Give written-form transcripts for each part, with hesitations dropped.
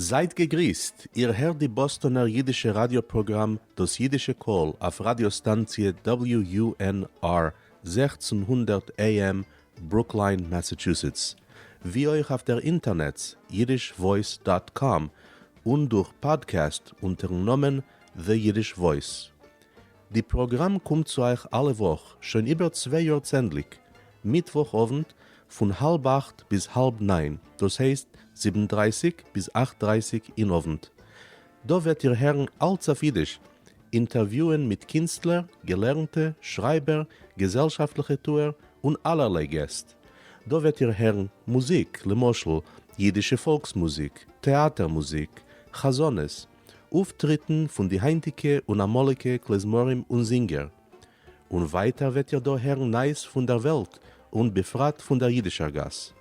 זייט געגריסט, איר הערט די באסטאנער אידישע ראדיא פראגראם דאס אידישע קול אויף ראדיא סטאנציע WUNR 1600 AM ברוקליין מאסאטשוסעטס, ווי אויך אויף דער אינטערנעץ yiddishvoice dot com און דורך פאדקעסט אונטערן נאמען The Yiddish Voice. די פראגראם קומט צו אייך אלע וואך שוין איבער צוויי יאר צענדליג, מיטוואך אוונט פון האלב אכט ביז האלב ניין, דאס הייסט זיבן דרייסיג ביז אכט דרייסיג אין אוונט. דא וועט איר הערן אלץ אויף אידיש, אינטערוויוען מיט קינסטלער, געלערנטע, שרייבער, געזעלשאפטליכע טוער, און אלערליי געסט. דא וועט איר הערן מוזיק, למשל, אידישע פאלקס מוזיק, טעאטער מוזיק, חזנות, אויפטריטן פון די היינטיגע און אמאליגע כלי-זמרים און זינגער. און ווייטער וועט איר דא הערן נייעס פון דער וועלט און בפרט פון דער אידישער גאס.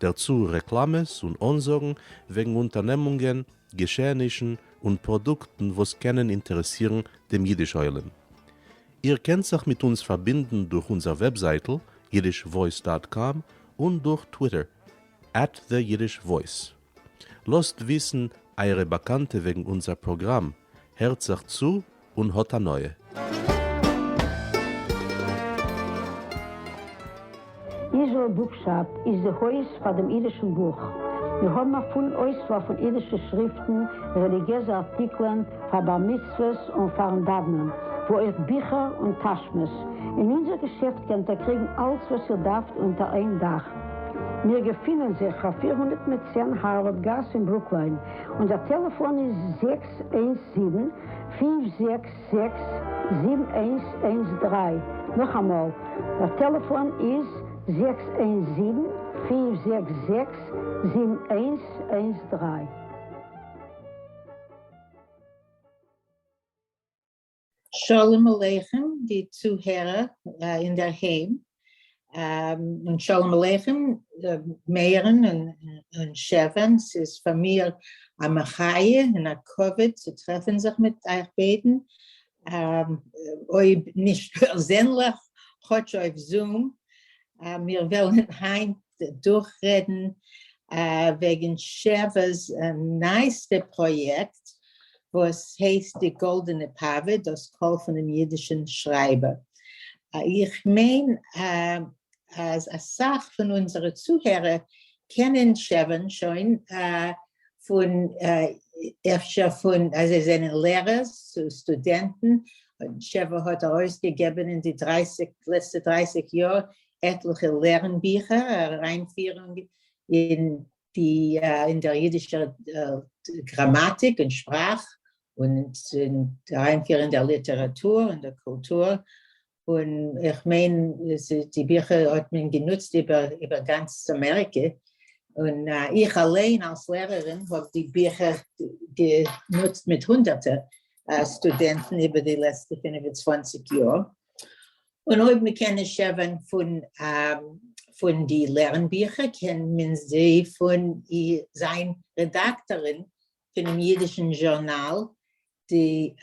דערצו רעקלאמעס און אנזאגן וועגן אונטערנעמונגען, געשעענישן און פראדוקטן וואס קענען אינטערעסירן דעם אידיש עולם. איר קענט זיך מיט אונז פארבינדן דורך אונזער וועבזייטל yiddishvoice dot com און דורך טוויטער at the Yiddish Voice. לאזט וויסן אייערע באקאנטע וועגן אונזער פראגראם, הערט זיך צו און האט הנאה. Israel Bookshop איז די הויז פאר דעם אידישן בוך. מיר האבן א פולן אויסוואל פון אידישע שריפטן, רעליגיעזע ארטיקלען, פאר בר מצוות און פארן דאוונען, וואו אויך ביכער און טאשמעס. אין אונזער געשעפט קענט איר קריגן אלץ וואס איר דארפט אונטער איין דאך. מיר געפינען זיך אויף 410 הארווארד גאס אין ברוקליין. אונזער טעלעפאן איז 617 566 7113. נאכאמאל, דער טעלעפאן איז 617 566 7113. שלום עליכם די צוהערער אין דער היים, און שלום עליכם מאיר'ן און שעווען, ס'איז פאר מיר א מחיה און א כבוד צו טרעפן זיך מיט אייך ביידן, אויב נישט פערזענליך, כאטש אויף זום. מיר וועלן היינט דורכרעדן וועגן שעווע'ס נייעסטע פראיעקט וואס הייסט די גאלדענע פאווע, דאס קול פונעם אידישן שרייבער. איך מיין אז אסאך פון אונזערע צוהערער קענען שעווע'ן שוין פון אפשר פון אז זיי זענען לערערס צו סטודענטן, שעווע האט ארויסגעגעבן אין די דרייסיג לעצטע דרייסיג יאר עטליכע לערן-ביכער, אריינפירונג אין די אין דער אידישער גראמאטיק און שפראך, און אריינפיר אין דער ליטעראטור און דער קולטור, און איך מיין די ביכער האט מען גענוצט איבער איבער גאנץ אמעריקע, און איך אליין אלס לערערין האב די ביכער גענוצט מיט הונדערטער סטודענטן איבער די לעצטע 25 יאר. און אויב מען קען נישט שעווען פון פון די לערן-ביכער קען מען זי פון זיין רעדאקטארין פונעם אידישן זשורנאל די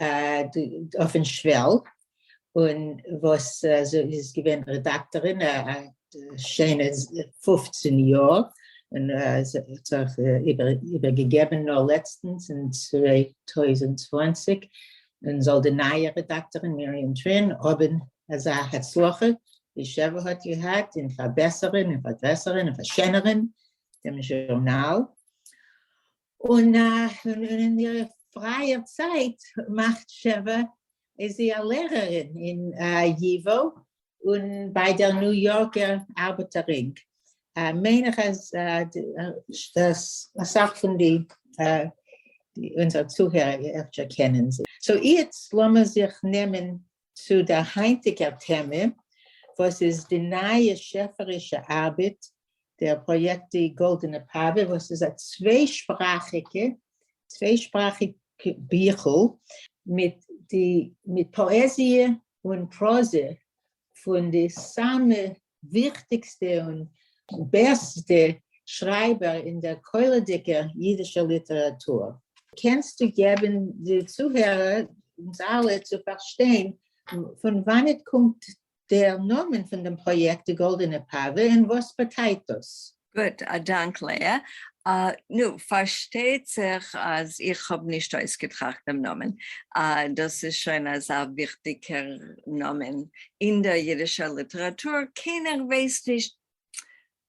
אויפן שוועל, און וואס זי איז געווען רעדאקטארין א שיינע 15 יאר, און זי האט זיך איבערגעגעבן נאר לעצטנס אין 2020, און זאל די נייע רעדאקטארין מרים טרין האבן אזא הצלחה ווי שעווע האט געהאט אין פארבעסערן און פארגרעסערן און פארשענערן דעם זשורנאל. און אין איר פרייער צייט מאכט שעווע, איז זי א לערערין אין ייוואו און ביי דער ניו יארקער ארבעטער רינג. מיין איך אז אסאך פון די אונזערע צוהערער אפשר קענען זי. so איצט לאמיר זיך נעמען צו דער היינטיגער טעמע, וואס איז די נייע שעפערישע ארבעט, דער פראיעקט די גאלדענע פאווע, וואס איז א צוויי-שפראכיגע צוויי-שפראכיג ביכל מיט די מיט פאעזיע און פראזע פון די סאמע וויכטיגסטע און בעסטע שרייבער אין דער כולל'דיגער אידישער ליטעראטור. קענסטו געבן די צוהערער, אונז אלע, צו פארשטיין פון וואנעט קומט דער נאמען פון דעם פראיעקט די גאלדענע פאווע און וואס באטייט דאס? גוט, א דאנק לאה. נו, פֿאַרשטייט זיך, אַז איך האָב נישט אויסגעטראַכט דעם נאָמען. דאָס איז שוין אַזאַ וויכטיקער נאָמען אין דער ייִדישער ליטעראַטור. קיינער ווייסט נישט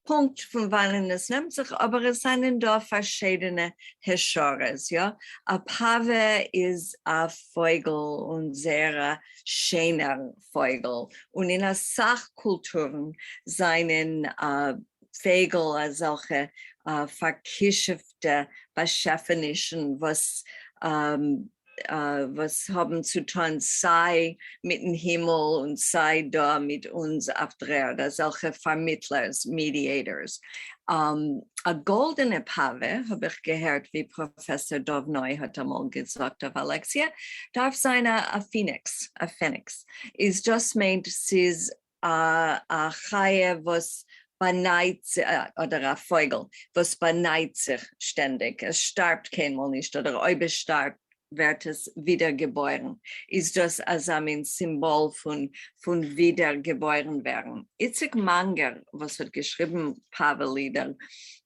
פּונקט פֿון וואַנען עס נעמט זיך, אָבער עס זײַנען דאָ פֿאַרשיידענע השערות, יאָ. אַ פּאַווע איז אַ פֿויגל און זייער אַ שענער פֿויגל, און אין אַ סך קולטורן זײַנען פייגל אזעלכע פארקישופטע באשעפענישן וואס וואס האבן צו טון סיי מיטן הימל און סיי דא מיט אונז אויף דר'ערד, אזעלכע פארמיטלערס, mediators. א גאלדענע פאווע, האב איך געהערט ווי פראפעסאר דוב נוי האט אמאל געזאגט אויף א לעקציע, דארף זיין א פיניקס, א phoenix, איז דאס מיינט ס'איז א חיה וואס באנייט אדער א פויגל וואס באנייט זיך שטענדיג, עס שטארבט קיינמאל נישט, אדער אויב עס שטארבט ווערט עס ווידער געבוירן, איז דאס אזא מין סימבאל פון פון ווידער געבוירן ווערן. איציק מאנגער וואס האט געשריבן פאווע לידער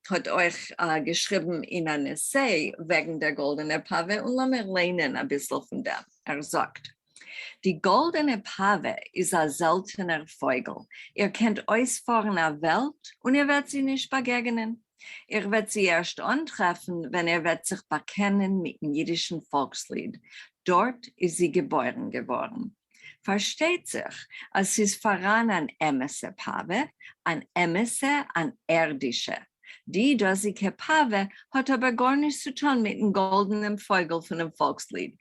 האט אויך געשריבן אין אן עסיי וועגן דער גאלדענער פאווע, און לאמיר ליינען אביסל פון דעם. ער זאגט. די גאלדענע פאווע איז א זעלטענער פויגל, איר קענט אויספארן א וועלט און איר וועט זי נישט באגעגענען. איר וועט זי ערשט אנטרעפן ווען איר וועט זיך באקענען מיטן אידישן פאלקסליד, דארט איז זי געבוירן געווארן. פארשטייט זיך אז ס'איז פאראן אן אמת'ע פאווע, אן אמת'ע, אן ערדישע. די דאזיגע פאווע האט אבער גארנישט צו טון מיטן גאלדענעם פויגל פונעם פאלקסליד.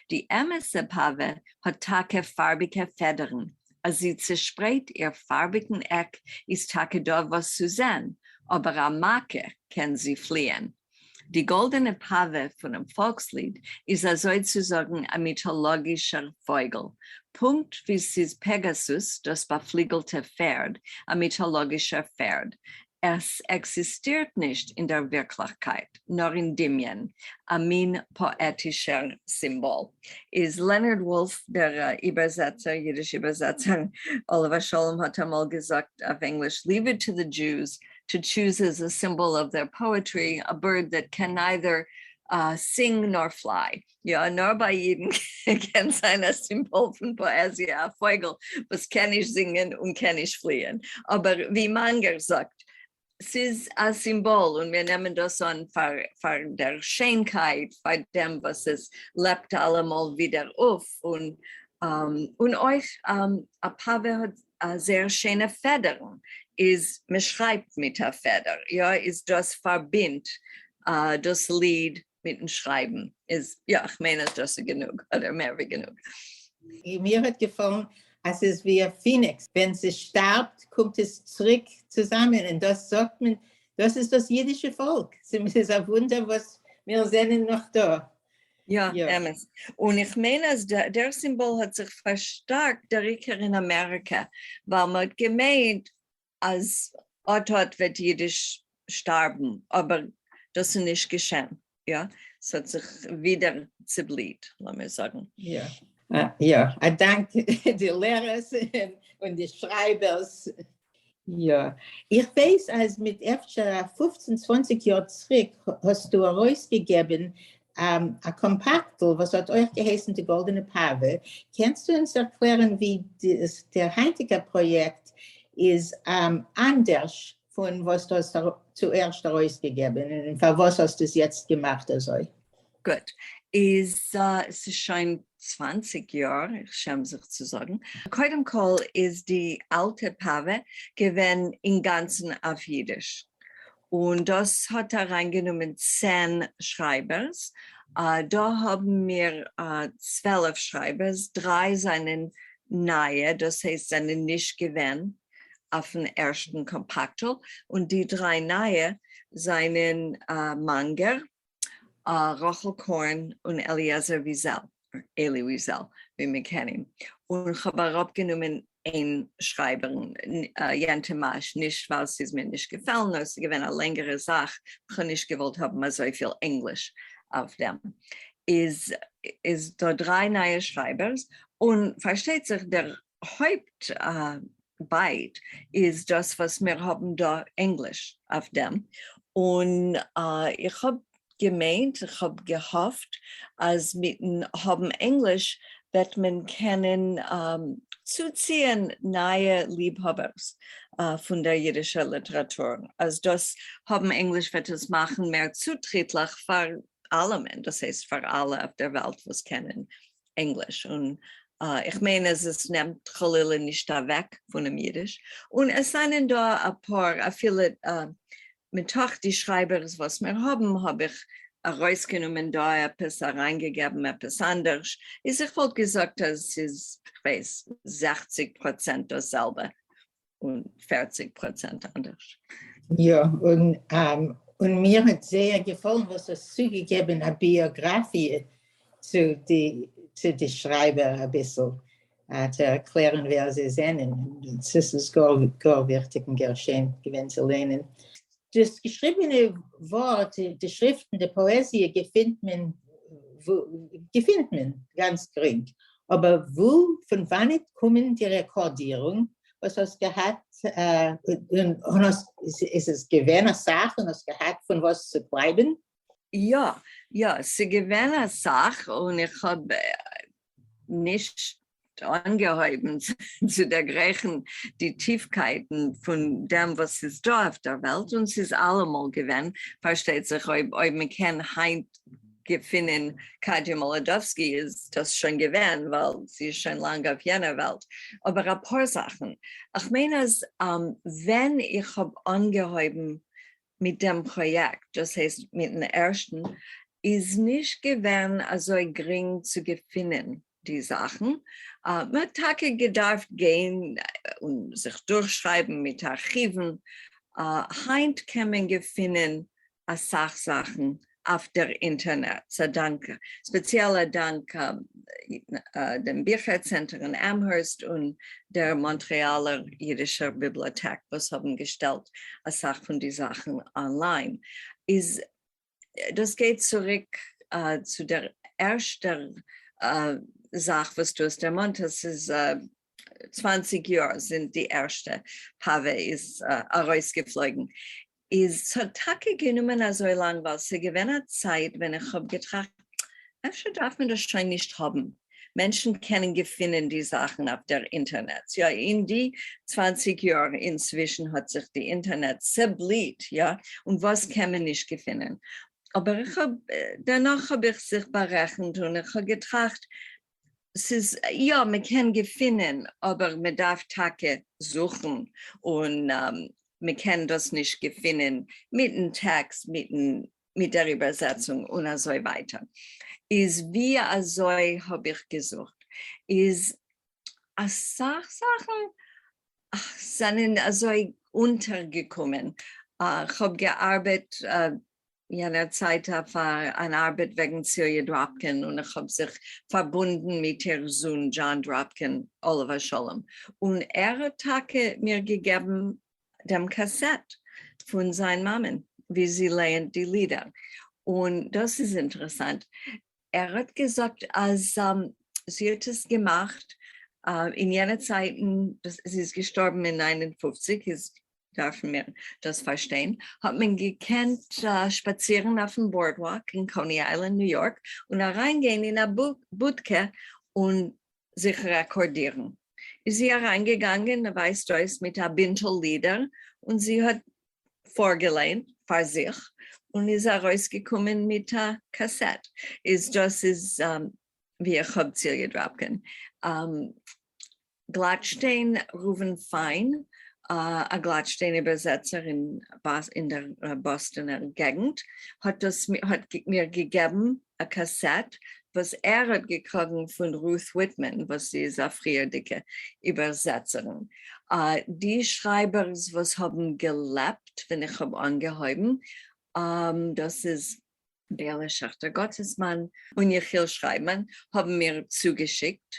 די אמת'ע פאווע האט טאקע פארביגע פעדערן, אז זי צעשפרייט איר פארביגן עק איז טאקע דא וואס צו זען, אבער א מכה קען זי פליען. די גאלדענע פאווע פונעם פאלקסליד איז אזוי צו זאגן א מיטאלאגישער פויגל, פונקט ווי ס'איז פעגאסוס, דאס באפליגלטע פערד, א מיטאלאגישער פערד. עס עקזיסטירט נישט אין דער ווירקליכקייט, נאר אין דמיון, א מין פאעטישער סימבאל. איז לענארד וואלף, דער איבערזעצער, אידיש איבערזעצער, עליו השלום האט אמאל געזאגט אויף ענגליש, Leave it to the Jews to choose as a symbol of their poetry a bird that can neither sing nor fly. יא, נאר ביי אידן קען זיין א סימבאל פון פאעזיע א פויגל וואס קען נישט זינגען און קען נישט פליען, אבער ווי מאנגער זאגט, ס'איז א סימבאל און מיר נעמען דאס אן פאר פאר דער שיינקייט, פאר דעם וואס עס לעבט אלעמאל ווידער אויף, און און אויך א פאווע האט זייער שיינע פעדערן, איז מען שרייבט מיט א פעדער, יא, איז דאס פארבינדט דאס ליד מיטן שרייבן איז יא, איך מיין אז דאס איז גענוג אדער מער ווי גענוג. מיר האט געפאלן אז ס'איז ווי א פיניקס, ווען ס'שטארבט קומט עס צוריק צוזאמען, און דאס זאגט מען, דאס איז דאס אידישע פאלק, ס'איז א וואונדער וואס מיר זענען נאך דא. יא, אמת. און איך מיין אז דער סימבאל האט זיך פארשטארקט דער עיקר אין אמעריקע, ווייל מ'האט געמיינט אז אט אט וועט אידיש שטארבן, אבער דאס איז נישט געשען, יא, ס'האט זיך ווידער צעבליהט, לאמיר זאגן. יא, יא, א דאנק די לערערס און די שרייבערס. יא, איך ווייס אז מיט אפשר א פופצן צוואנציג יאר צוריק האסטו ארויסגעגעבן א קאמפאקטל וואס האט אויך געהייסן די גאלדענע פאווע, קענסטו אונז ערקלערן ווי דער היינטיגער פראיעקט איז אנדערש פון וואס דו האסט צוערשט ארויסגעגעבן און פארוואס האסטו עס יעצט געמאכט אזוי? גוט, איז ס'איז שוין 20 יאר, איך שעם זיך צו זאגן. קודם כל איז די אלטע פאווע געווען אינגאנצן אויף אידיש, און דאס האט אריינגענומען 10 שרייבערס, דא האבן מיר 12 שרייבערס, דריי זענען נייע, דאס הייסט זענען נישט געווען אויפן ערשטן קאמפאקטל, און די דריי נייע זענען מאנגער, רחל קארן און אליעזר וויזעל, אלי וויזעל ווי מען קען אים, און כ'האב אראפגענומען איין שרייבערן, יענטע מאש, נישט ווייל ס'איז מיר נישט געפעלן, נאר ס'איז געווען א לענגערע זאך, כ'האב נישט געוואלט האבן אזויפיל ענגליש אויף דעם. איז איז דא דריי נייע שרייבערס, און פארשטייט זיך דער הויפט בייט איז דאס וואס מיר האבן דא ענגליש אויף דעם. און איך האב געמיינט, איך האב געהאפט אז מיטן האבן ענגליש וועט מען קענען צוציען נייע ליבהאבערס פון דער יידישער ליטעראטור, אז דאס האבן ענגליש וועט עס מאכן מער צוטריטלעך פאר אלעמען, דאס הייסט פאר אלע אויף דער וועלט וואס קענען ענגליש, און איך מיין אז עס נעמט חלילה נישט אוועק פונעם יידיש, און עס זענען דא אפאר אפילו מתוך די שרייבערס וואס מיר האבן האב איך ארויסגענומען דא עפעס אריינגעגעבן עפעס אנדערש, איז איך וואלט געזאגט אז ס'איז כ'ווייס 60% דאס זעלבע און 40% אנדערש. יא, און און מיר האט זייער געפאלן וואס האסט צוגעגעבן א ביאגראפיע צו די צו די שרייבער אביסל צו ערקלערן ווער זיי זענען, דאס איז גאר גאר וויכטיג און גאר שיין געווען צו ליינען. דאס געשריבענע ווארט, די שריפטן, די פאעזיע געפינט מען געפינט מען גאנץ גרינג, אבער וואו, פון וואנעט קומען די רעקארדירונג וואס האסט געהאט, און האסט, איז עס געווען אסאך און האסט געהאט פון וואס צו קלייבן? יא, יא, ס'געווען אסאך און איך האב נישט אנגעהויבן צו דערגרייכן די טיפקייטן פון דעם וואס ס'איז דא אויף דער וועלט, און ס'איז אלעמאל געווען, פארשטייט זיך אויב אויב מען קען היינט געפינען קאדיע מאלאדאווסקי איז דאס שוין געווען ווייל זי איז שוין לאנג אויף יענער וועלט, אבער אפאר זאכן, כ'מיין אז ווען איך האב אנגעהויבן מיט דעם פראיעקט, דאס הייסט מיטן ערשטן, איז נישט געווען אזוי גרינג צו געפינען די זאכן, מען האט טאקע געדארפט גיין און זיך דורכשרייבן מיט ארכיוון, היינט קען מען געפינען אסאך זאכן אויף דער אינטערנעט, א דאנק, ספעציעל א דאנק דעם ביכער צענטער אין אמהערסט און דער מאנטרעאלער אידישער ביבליאטעק וואס האבן געשטעלט אסאך פון די זאכן online. איז דאס גייט צוריק צו דער ערשטער זאך וואס דו האסט דערמאנט, אז ס'איז 20 יאר זינט די ערשטע פאווע איז ארויסגעפלויגן. איז ס'האט טאקע גענומען אזוי לאנג ווייל ס'איז געווען א צייט ווען איך האב געטראכט אפשר דארף מען דאס שוין נישט האבן, מענטשן קענען געפינען די זאכן אויף דער אינטערנעט, יא אין די 20 יאר אינצווישן האט זיך די אינטערנעט צעבליט, יא, און וואס קען מען נישט געפינען, אבער איך האב דערנאך האב איך זיך בארעכנט און איך האב געטראכט ס'איז יא מען קען געפינען אבער מען דארף טאקע זוכן און מען קען דאס נישט געפינען מיטן טעקסט מיטן מיט דער איבערזעצונג און אזוי ווייטער. איז ווי אזוי האב איך געזוכט? איז אסאך זאכן זענען אזוי אונטערגעקומען, כ'האב געארבעט יענער צייט אויף אן ארבעט וועגן ציליע דראפקין און איך האב זיך פארבונדן מיט איר זון דזשאן דראפקין עליו השלום און ער האט טאקע מיר געגעבן דעם קאסעט פון זיין מאמען ווי זי לייענט די לידער און דאס איז אינטערעסאנט ער האט געזאגט אז זי האט עס געמאכט אין יענע צייטן, זי איז געשטארבן אין 59 איז דארפן מיר דאס פארשטיין, האט מען געקענט שפאצירן אויפן boardwalk אין קאוני איילענד ניו יארק און אריינגיין אין א בודקע און זיך רעקארדירן. איז זי אריינגעגאנגען ווייזט אויס מיט א בינטל לידער און זי האט פארגעליינט פאר זיך און איז ארויסגעקומען מיט א קאסעט. איז דאס איז ווי איך האב ציליע דראפקין. גלאטשטיין ראובן פיין, א גלאטשטיין איבערזעצער אין דער באסטאנער געגנט, האט דאס האט מיר געגעבן א קאסעט וואס ער האט געקראגן פון רות וויטמאן וואס זי איז א פריערדיגע איבערזעצערין. די שרייבערס וואס האבן געלעבט ווען איך האב אנגעהויבן, דאס איז בערלע שעכטער גאטעסמאן און יחיאל שרייבמאן האבן מיר צוגעשיקט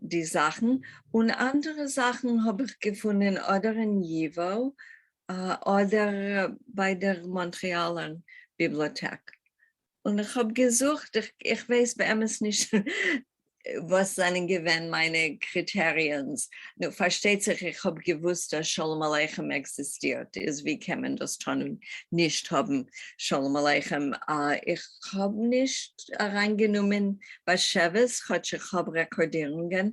די זאכן, און אנדערע זאכן האב איך געפונען אדער אין ייוואו אדער ביי דער מאנטריאלער ביבליאטעק. און איך האב געזוכט, איך ווייס באמת נישט וואָס זײַנען געווען מײַנע קריטעריענס? נו, פֿאַרשטייט זיך, איך האָב געוווּסט, אַז שלום-עליכם עקזיסטירט, איז ווי קען מען דאָס טאָן און נישט האָבן שלום-עליכם? איך האָב נישט אַרײַנגענומען באַשעוויס, כאָטש איך האָב רעקאָרדירונגען.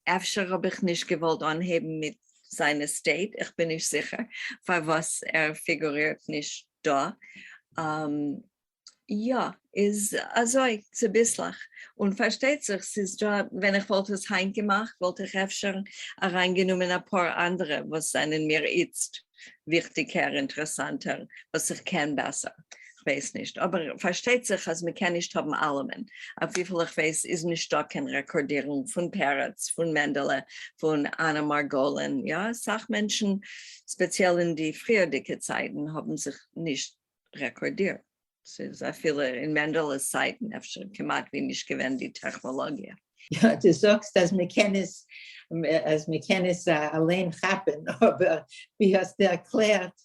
אפֿשר האָב איך נישט געוואָלט אָנהייבן מיט זײַן estate, איך בין נישט זיכער, פֿאַר וואָס ער פֿיגורירט נישט דאָ. יא, איז אזוי, צוביסלעך. און פארשטייט זיך ס'איז דא, ווען איך וואלט עס היינט געמאכט וואלט איך אפשר אריינגענומען אפאר אנדערע וואס זענען מיר איצט וויכטיגער, אינטערעסאנטער, וואס איך קען בעסער. כ'ווייס נישט. אבער פארשטייט זיך אז מ'קען נישט האבן אלעמען. אויף וויפיל איך ווייס איז נישטא קיין רעקארדירונג פון פרץ, פון מענדעלע, פון אנא מארגאלין. יא, אסאך מענטשן, ספעציעל אין די פריערדיגע צייטן, האבן זיך נישט רעקארדירט. ס'איז אפילו אין מענדעלע'ס צייטן אפשר כמעט ווי נישט געווען די טעכנאלאגיע. יא, דו זאגסט אז מ'קען עס, אז מ'קען עס אליין כאפן, אבער ווי האסטו ערקלערט,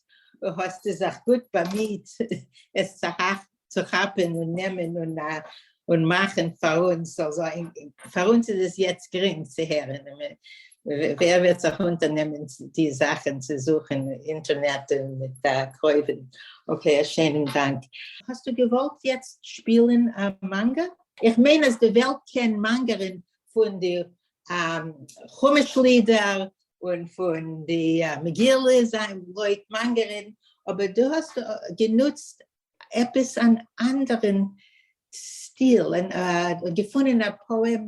האסטו זיך גוט באמיהט עס צו כאפן און נעמען און מאכן פאר אונז, אלזא פאר אונז איז עס יעצט גרינג צו הערן, ווער וועט זיך אונטערנעמען די זאכן צו זוכן אינטערנעט און מיט קרובים? Okay, א שענעם דאנק. האסטו געוואלט יעצט שפילן א מאנגער? איך מיין אז די וועלט קען מאנגערן פון די חומש לידער און פון די מגילה לויט מאנגערן, אבער דו האסט גענוצט עפעס אן אנדערן סטיל און געפונען א poem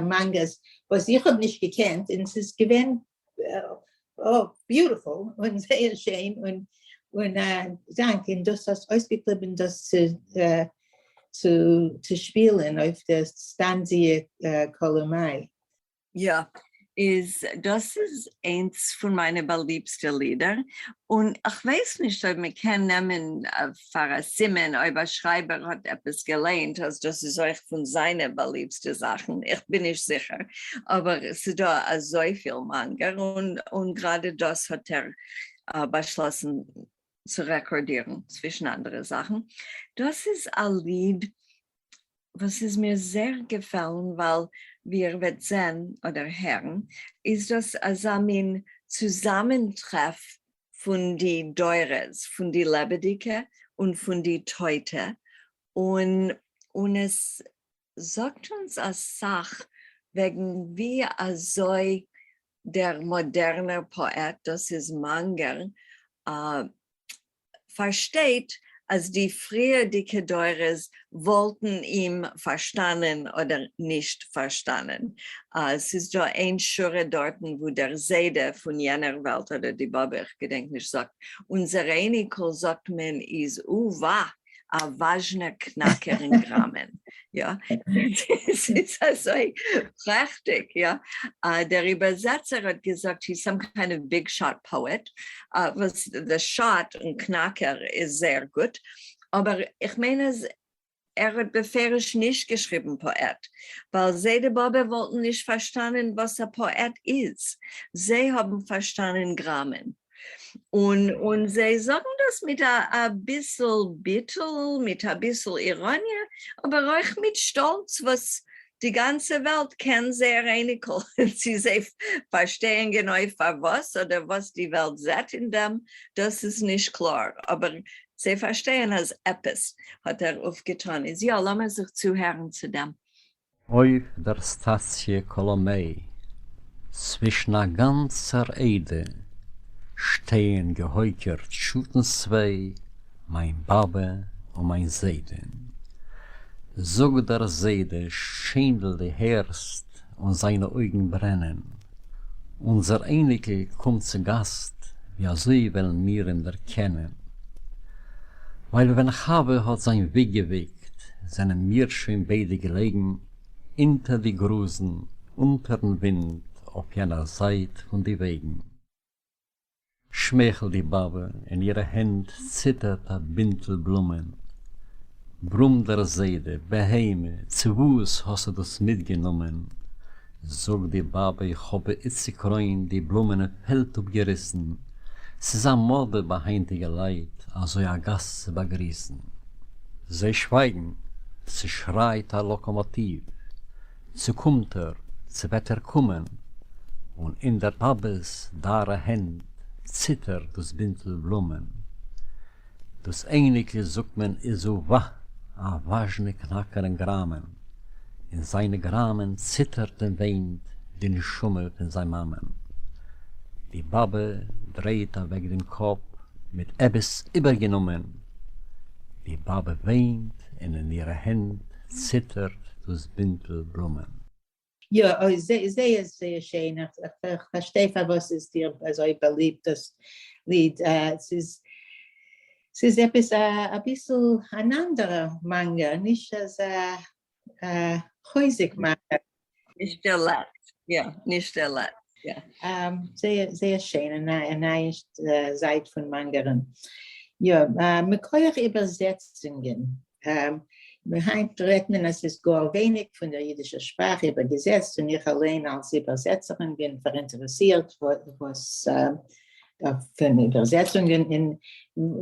מאנגערס וואס איך האב נישט געקענט און ס'איז געווען beautiful און זייער שיין און און דאנק און דאס האסט אויסגעקליבן דאס צו צו שפילן אויף די סטאנציע קאלאמיי. יא, איז דאס איז איינס פון מיינע באליבסטע לידער, און כ'ווייס נישט אויב מען קען נעמען פאר א סימן אויב א שרייבער האט עפעס געליינט אז דאס איז אויך פון זיינע באליבסטע זאכן, איך בין נישט זיכער, אבער ס'דא אזויפיל מאנגער און גראדע דאס האט ער באשלאסן צו רעקארדירן צווישן אנדערע זאכן. דאס איז א ליד וואס איז מיר זייער געפעלן ווייל ווי איר וועט זען אדער הערן איז דאס אזא מין צוזאמענטרעף פון די דורות, פון די לעבעדיגע און פון די טויטע, און און עס זאגט אונז אסאך וועגן ווי אזוי דער מאדערנער פאעט, דאס איז מאנגער, פארשטייט אז די פריערדיגע דורות וואלטן אים פארשטאנען אדער נישט פארשטאנען. ס'איז דא איין שורה דארטן וואו דער זיידע פון יענער וועלט אדער די באבע, איך געדענק נישט, זאגט, אונזער אייניקל זאגט מען איז או-וואה! א וואזשנער קנאקער אין גראמען, יא, ס'איז אזוי פרעכטיג, יא, דער איבערזעצער האט געזאגט he's some kind of big shot poet, וואס די shot און קנאקער איז זייער גוט, אבער איך מיין אז ער האט בפירוש נישט געשריבן פאעט, ווייל זיידע באבע וואלטן נישט פארשטאנען וואס א פאעט איז, זיי האבן פארשטאנען גראמען. און און זיי זאגן דאס מיט א אביסל ביטול, מיט אביסל איראניע, אבער אויך מיט שטאלץ וואס די גאנצע וועלט קען זייער אייניקל, צי זיי פארשטייען גענוי פארוואס אדער וואס די וועלט זעט אין דעם, דאס איז נישט קלאר, אבער זיי פארשטייען אז עפעס האט ער אויפגעטאן, איז יא, לאמיר זיך צוהערן צו דעם. אויף דער סטאַציע קאָלאָמעי, צווישן אַ גאַנצער עדה, שטייען געהויקערט שאָטנס צוויי, מײַן באַבע און מײַן זיידע. זאָגט דער זיידע, שיינדל, דו הערסט? און זײַנע אויגן ברענען. אונדזער אייניקל קומט צו גאַסט, ווי אַזוי וועלן מיר אים דערקענען? ווײַל ווען חווה האָט זײַן וויג געוויגט, זענען מיר שוין ביידע געלעגן אונטער די גראזן, אונטערן ווינט, אויף יענער זייט פון די וועגן. שמייכלט די באבע, אין אירע הענט ציטערט א בינטל בלומען. ברומט דער זיידע, בהמה, צו וואס האסטו דאס מיטגענומען? זאגט די באבע, איך האב איציק קרוין די בלומען אין פעלד אפגעריסן, ס'איז א מאדע ביי היינטיגע לייט אזוי א גאסט צו באגריסן. זיי שווייגן, ס'שרייט א לאקאמאטיוו. צו קומט ער, צו וועט ער קומען? און אין דער באַבעס דאַרע הענט ציטערט דאָס בינטל בלומען. דאָס אייניקל, זאָגט מען, איז אָ-וואַ, אַ וואַזשנע קנאַקער אין גראַמען. אין זיינע גראַמען ציטערט און וויינט די נשמה פֿון זיין מאַמען. די באַבע דרייט אַוועק דעם קאָפּ מיט עפּעס איבערגענומען. די באַבע וויינט און אין אירע הענט ציטערט דאָס בינטל בלומען. יא, אוי, זייער זייער שיין, איך פארשטיי פארוואס איז דיר אזוי באליבט דאס ליד, ס'איז ס'איז עפעס אביסל אן אנדערע מאנגער, נישט אזא חוזק מאכער. נישט דער לעצט, יא, נישט דער לעצט, יא. זייער זייער שיין, א נייע זייט פון מאנגערן. יא, מכח איבערזעצונגען, היינט רעדט מען אז ס'איז גאר ווייניג פון דער אידישער שפראך איבערגעזעצט, און איך אליין אלס איבערזעצערין בין פאראינטערעסירט וואס פון איבערזעצונגען, און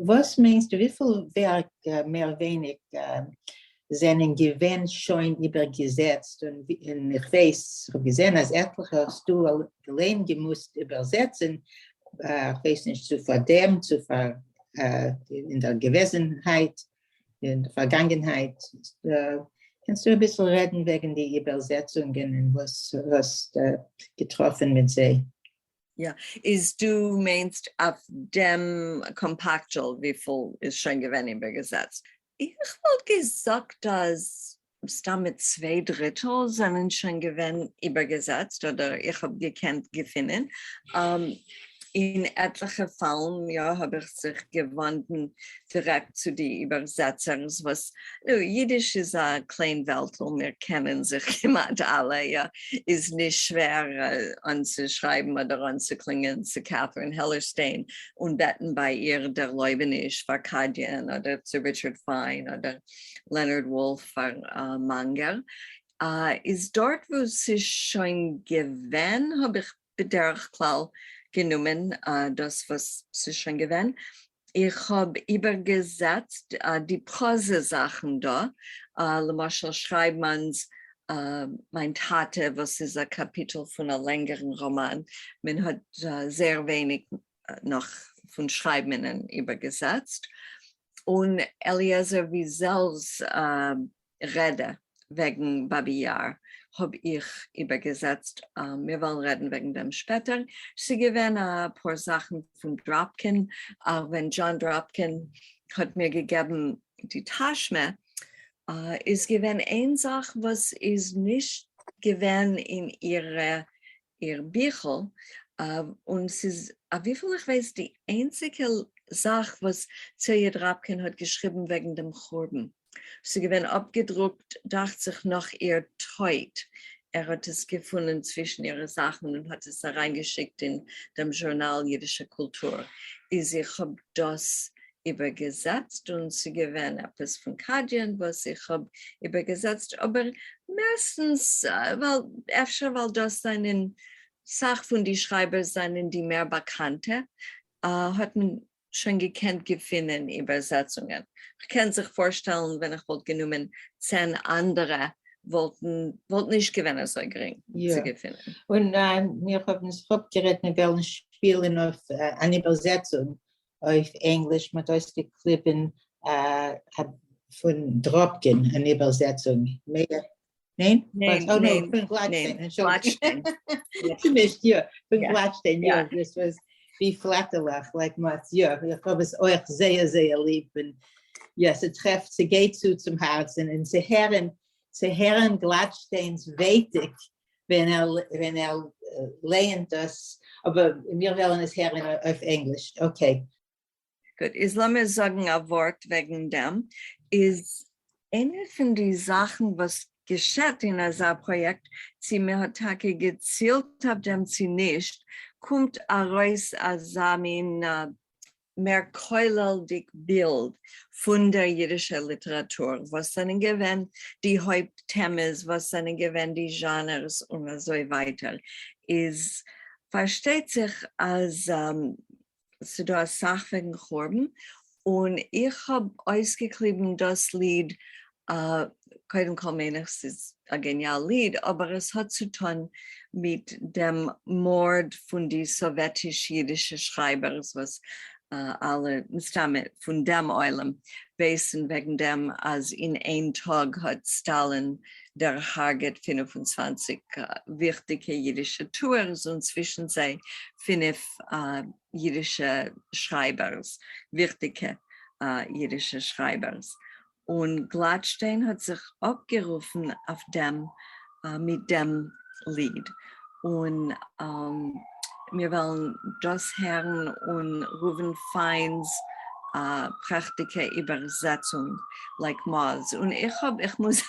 וואס מיינסטו וויפיל ווערק מער ווייניג זענען געווען שוין איבערגעזעצט, און איך ווייס, איך האב געזען אז עטליכע האסטו אליין געמוזט איבערזעצן, איך ווייס נישט צו פאר דעם צו פאר אין דער געוועזנהייט, אין דער פארגאנגענהייט, קענסטו אביסל רעדן וועגן די איבערזעצונגען און וואס האסט געטראפן מיט זיי? יא, איז דו מיינסט אויף דעם קאמפאקטל וויפיל איז שוין געווען איבערגעזעצט? איך וואלט געזאגט אז סתם מיט צוויי דריטל זענען שוין געווען איבערגעזעצט אדער איך האב געקענט געפינען. אין עטליכע פאלן יא האב איך זיך געוואנדן דירעקט צו די איבערזעצערס וואס נו אידיש איז א קליין וועלטל מיר קענען זיך כמעט אלע יא איז נישט שווער אנצושרייבן אדער אנצוקלינגען צו קעטערין העלערשטיין און בעטן ביי איר דערלויבעניש פאר קאדיען אדער צו ריטשארד פיין אדער לענארד וואלף פאר מאנגער איז דארט וואו ס'איז שוין געווען האב איך בדרך כלל גענומען דאס וואס ס'איז שוין געווען. איך האב איבערגעזעצט די פראזע זאכן דא, למשל שרייבמאן'ס מיין טאטע וואס איז א קאפיטל פון א לענגערן ראמאן, מען האט זייער ווייניג נאך פון שרייבמאנען איבערגעזעצט, און אליעזר וויזעל'ס רעדע וועגן באבי יאר האב איך איבערגעזעצט, מיר וועלן רעדן וועגן דעם שפעטער, ס'איז געווען אפאר זאכן פון דראפקין, ווען דזשאן דראפקין האט מיר געגעבן די טאשמע, איז געווען איין זאך וואס איז נישט געווען אין איר ביכל, און ס'איז אויף וויפיל איך ווייס די איינציגע זאך וואס צעליע דראפקין האט געשריבן וועגן דעם חורבן. ס'איז געווען אפגעדרוקט דאכט זיך נאך איר טויט, ער האט עס געפונען צווישן אירע זאכן און האט עס אריינגעשיקט אין דעם זשורנאל אידישע קולטור, איז איך האב דאס איבערגעזעצט און ס'געווען עפעס פון קאדיען וואס איך האב איבערגעזעצט אבער מערסטנס ווייל אפשר ווייל דאס זענען סאך פון די שרייבערס זענען די מער באקאנטע האט מען שוין געקענט געפינען איבערזעצונגען. כ'קען זיך פארשטעלן ווען איך וואלט גענומען צען אנדערע וואלטן וואלט נישט געווען אזוי גרינג צו געפינען. און מיר האבן זיך אפגערעדט מיר וועלן שפילן אויף אן איבערזעצונג אויף ענגליש, מ'האט אויסגעקליבן פון דראפקין אן איבערזעצונג, ניין? ניין, ניין, פון גלאטשטיין, אנטשולדיגט. צומישט, יא, פון גלאטשטיין, יא, דאס וואס ווי פלעטעלעך, like מאץ, יא, איך האב עס אויך זייער זייער ליב, און יא, ס'טרעפט, ס'גייט צו צום הארצן, און צו הערן, צו הערן גלאטשטיינ'ס ווייטיק ווען ער ווען ער לייענט דאס, אבער מיר וועלן עס הערן אויף ענגליש, okay. גוט, איז לאמיר זאגן א ווארט וועגן דעם, איז איינע פון די זאכן וואס געשעט אין אזא פראיעקט, צי מען האט טאקע געצילט אויף דעם צי נישט, קומט ארויס אזא מין מער כולל'דיג בילד פון דער אידישער ליטעראטור, וואס זענען געווען די הויפט טעמעס, וואס זענען געווען די זשאנערס און אזוי ווייטער, איז פארשטייט זיך אז ס'דא אסאך וועגן חורבן, און איך האב אויסגעקליבן דאס ליד. קודם כל מיין איך ס'איז אַ געניאַל ליד, אָבער עס האָט צו טאָן מיט דעם מאָרד פֿון די סאָוועטיש-ייִדישע שרײַבערס, וואָס אַלע מסתּמא פֿון דעם עולם ווייסן וועגן דעם, אַז אין איין טאָג האָט סטאַלין דערהרגעט 25 וויכטיקע ייִדישע טוערס און צווישן זיי פֿינף ייִדישע שרײַבערס, וויכטיקע ייִדישע שרײַבערס. און גלאטשטיין האט זיך אפגערופן אויף דעם מיט דעם ליד, און מיר וועלן דאס הערן און ראובן פיינ'ס פרעכטיגע איבערזעצונג Like Moths, און איך האב, איך מוז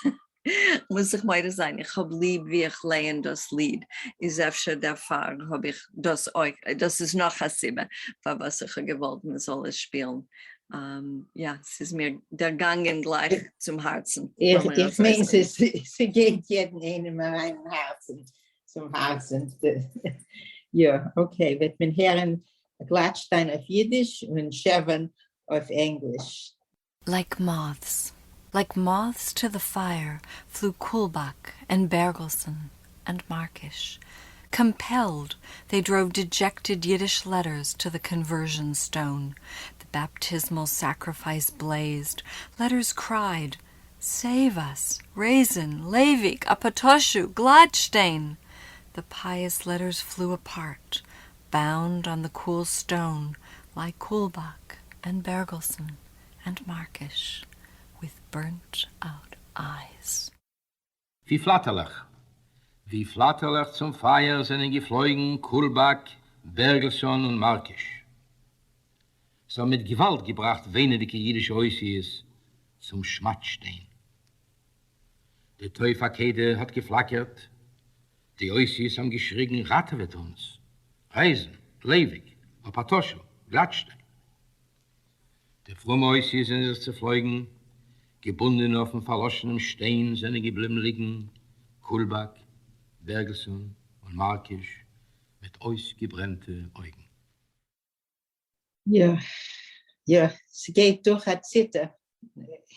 מוז זיך מודה זיין, איך האב ליב ווי איך לייען דאס ליד, איז אפשר דערפאר האב איך דאס אויך, דאס איז נאך א סיבה פארוואס איך האב געוואלט מען זאל עס שפילן. יאָ, ס'איז מיר דערגאַנגען גלײַך צום האַרצן. איך איך מיין ס'גייט יעדן איינעם אַרײַן אין האַרצן, צום האַרצן. יאָ, okay, וועט מען הערן גלאַטשטיין אויף ייִדיש און שעווען אויף ענגליש. Like moths, like moths to the fire flew Kulbak and Bergelson and Markish. Compelled, they drove dejected Yiddish letters to the conversion stone. The baptismal sacrifice blazed. Letters cried, Save us, Raisin, Levik, Apotoshu, Gladstein! The pious letters flew apart, bound on the cool stone, like Kulbak and Bergelson and Markish, with burnt out eyes. ווי פֿלאַטערלעך, ווי פֿלאַטערלעך צום פֿײַער זענען געפֿלויגן קולבאַק, בערגעלסאָן און מאַרקיש. זיי האָבן מיט געוואַלד געבראַכט וויינענדיקע ייִדישע אותיות צום שמד-שטיין. די טויף-עקידה האָט געפֿלאַקערט, די אותיות האָבן געשריגן, ראַטעוועט אונדז! רייזען, לייוויק, אָפּאַטאָשו, גלאַטשטיין! די פרומע אותיות זענען זיך צעפלויגן, געבונדענע אויפן פארלאשענעם שטיין זענען געבליבן ליגן קולבאק, בערגעלסאן און מארקיש מיט אויסגעברענטע אויגן. יא יא, ס'גייט דורך א ציטער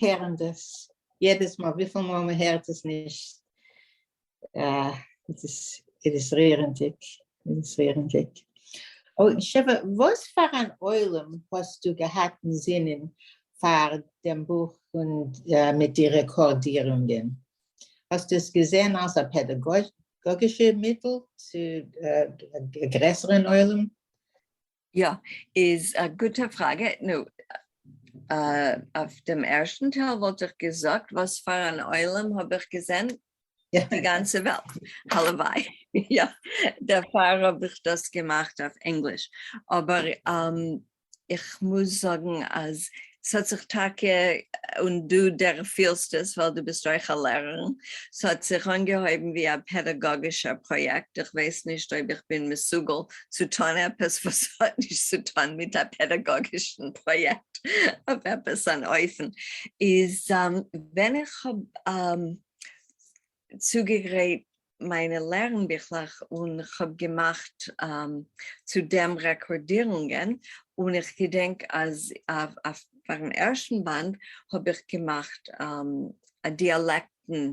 הערן דאס יעדעס מאל, וויפיל מאל מ'הערט עס נישט, איז עס רירנדיג, איז עס רירנדיג. אוי, שבע, וואס פאר אן עולם האסטו געהאט אין זינען פאר דעם בוך און מיט די רעקארדירונגען? האסטו עס געזען אלס א פעדאגאגישע מיטל צו א גרעסערן עולם? יא, איז א גוטע פראגע. נו, אויף דעם ערשטן טייל וואלט איך געזאגט, וואס פאר אן עולם האב איך געזען? די גאנצע וועלט, הלוואי. יא, דערפאר האב איך דאס געמאכט אויף ענגליש. אבער איך מוז זאגן אז ס'האט זיך טאקע, און דו דערפילסט עס ווייל דו ביסט אויך א לערערין, ס'האט זיך אנגעהויבן ווי א פעדאגאגישער פראיעקט, איך ווייס נישט אויב איך בין מסוגל צו טון עפעס וואס האט נישט צו טון מיט א פעדאגאגישן פראיעקט אויף עפעס אן אופן, איז ווען איך האב צוגעגרייט מיינע לערנביכלעך און כ'האב געמאכט צו דעם רעקארדירונגען, און איך געדענק אז אויף פארן ערשטן באנד האב איך געמאכט א דיאלעקטן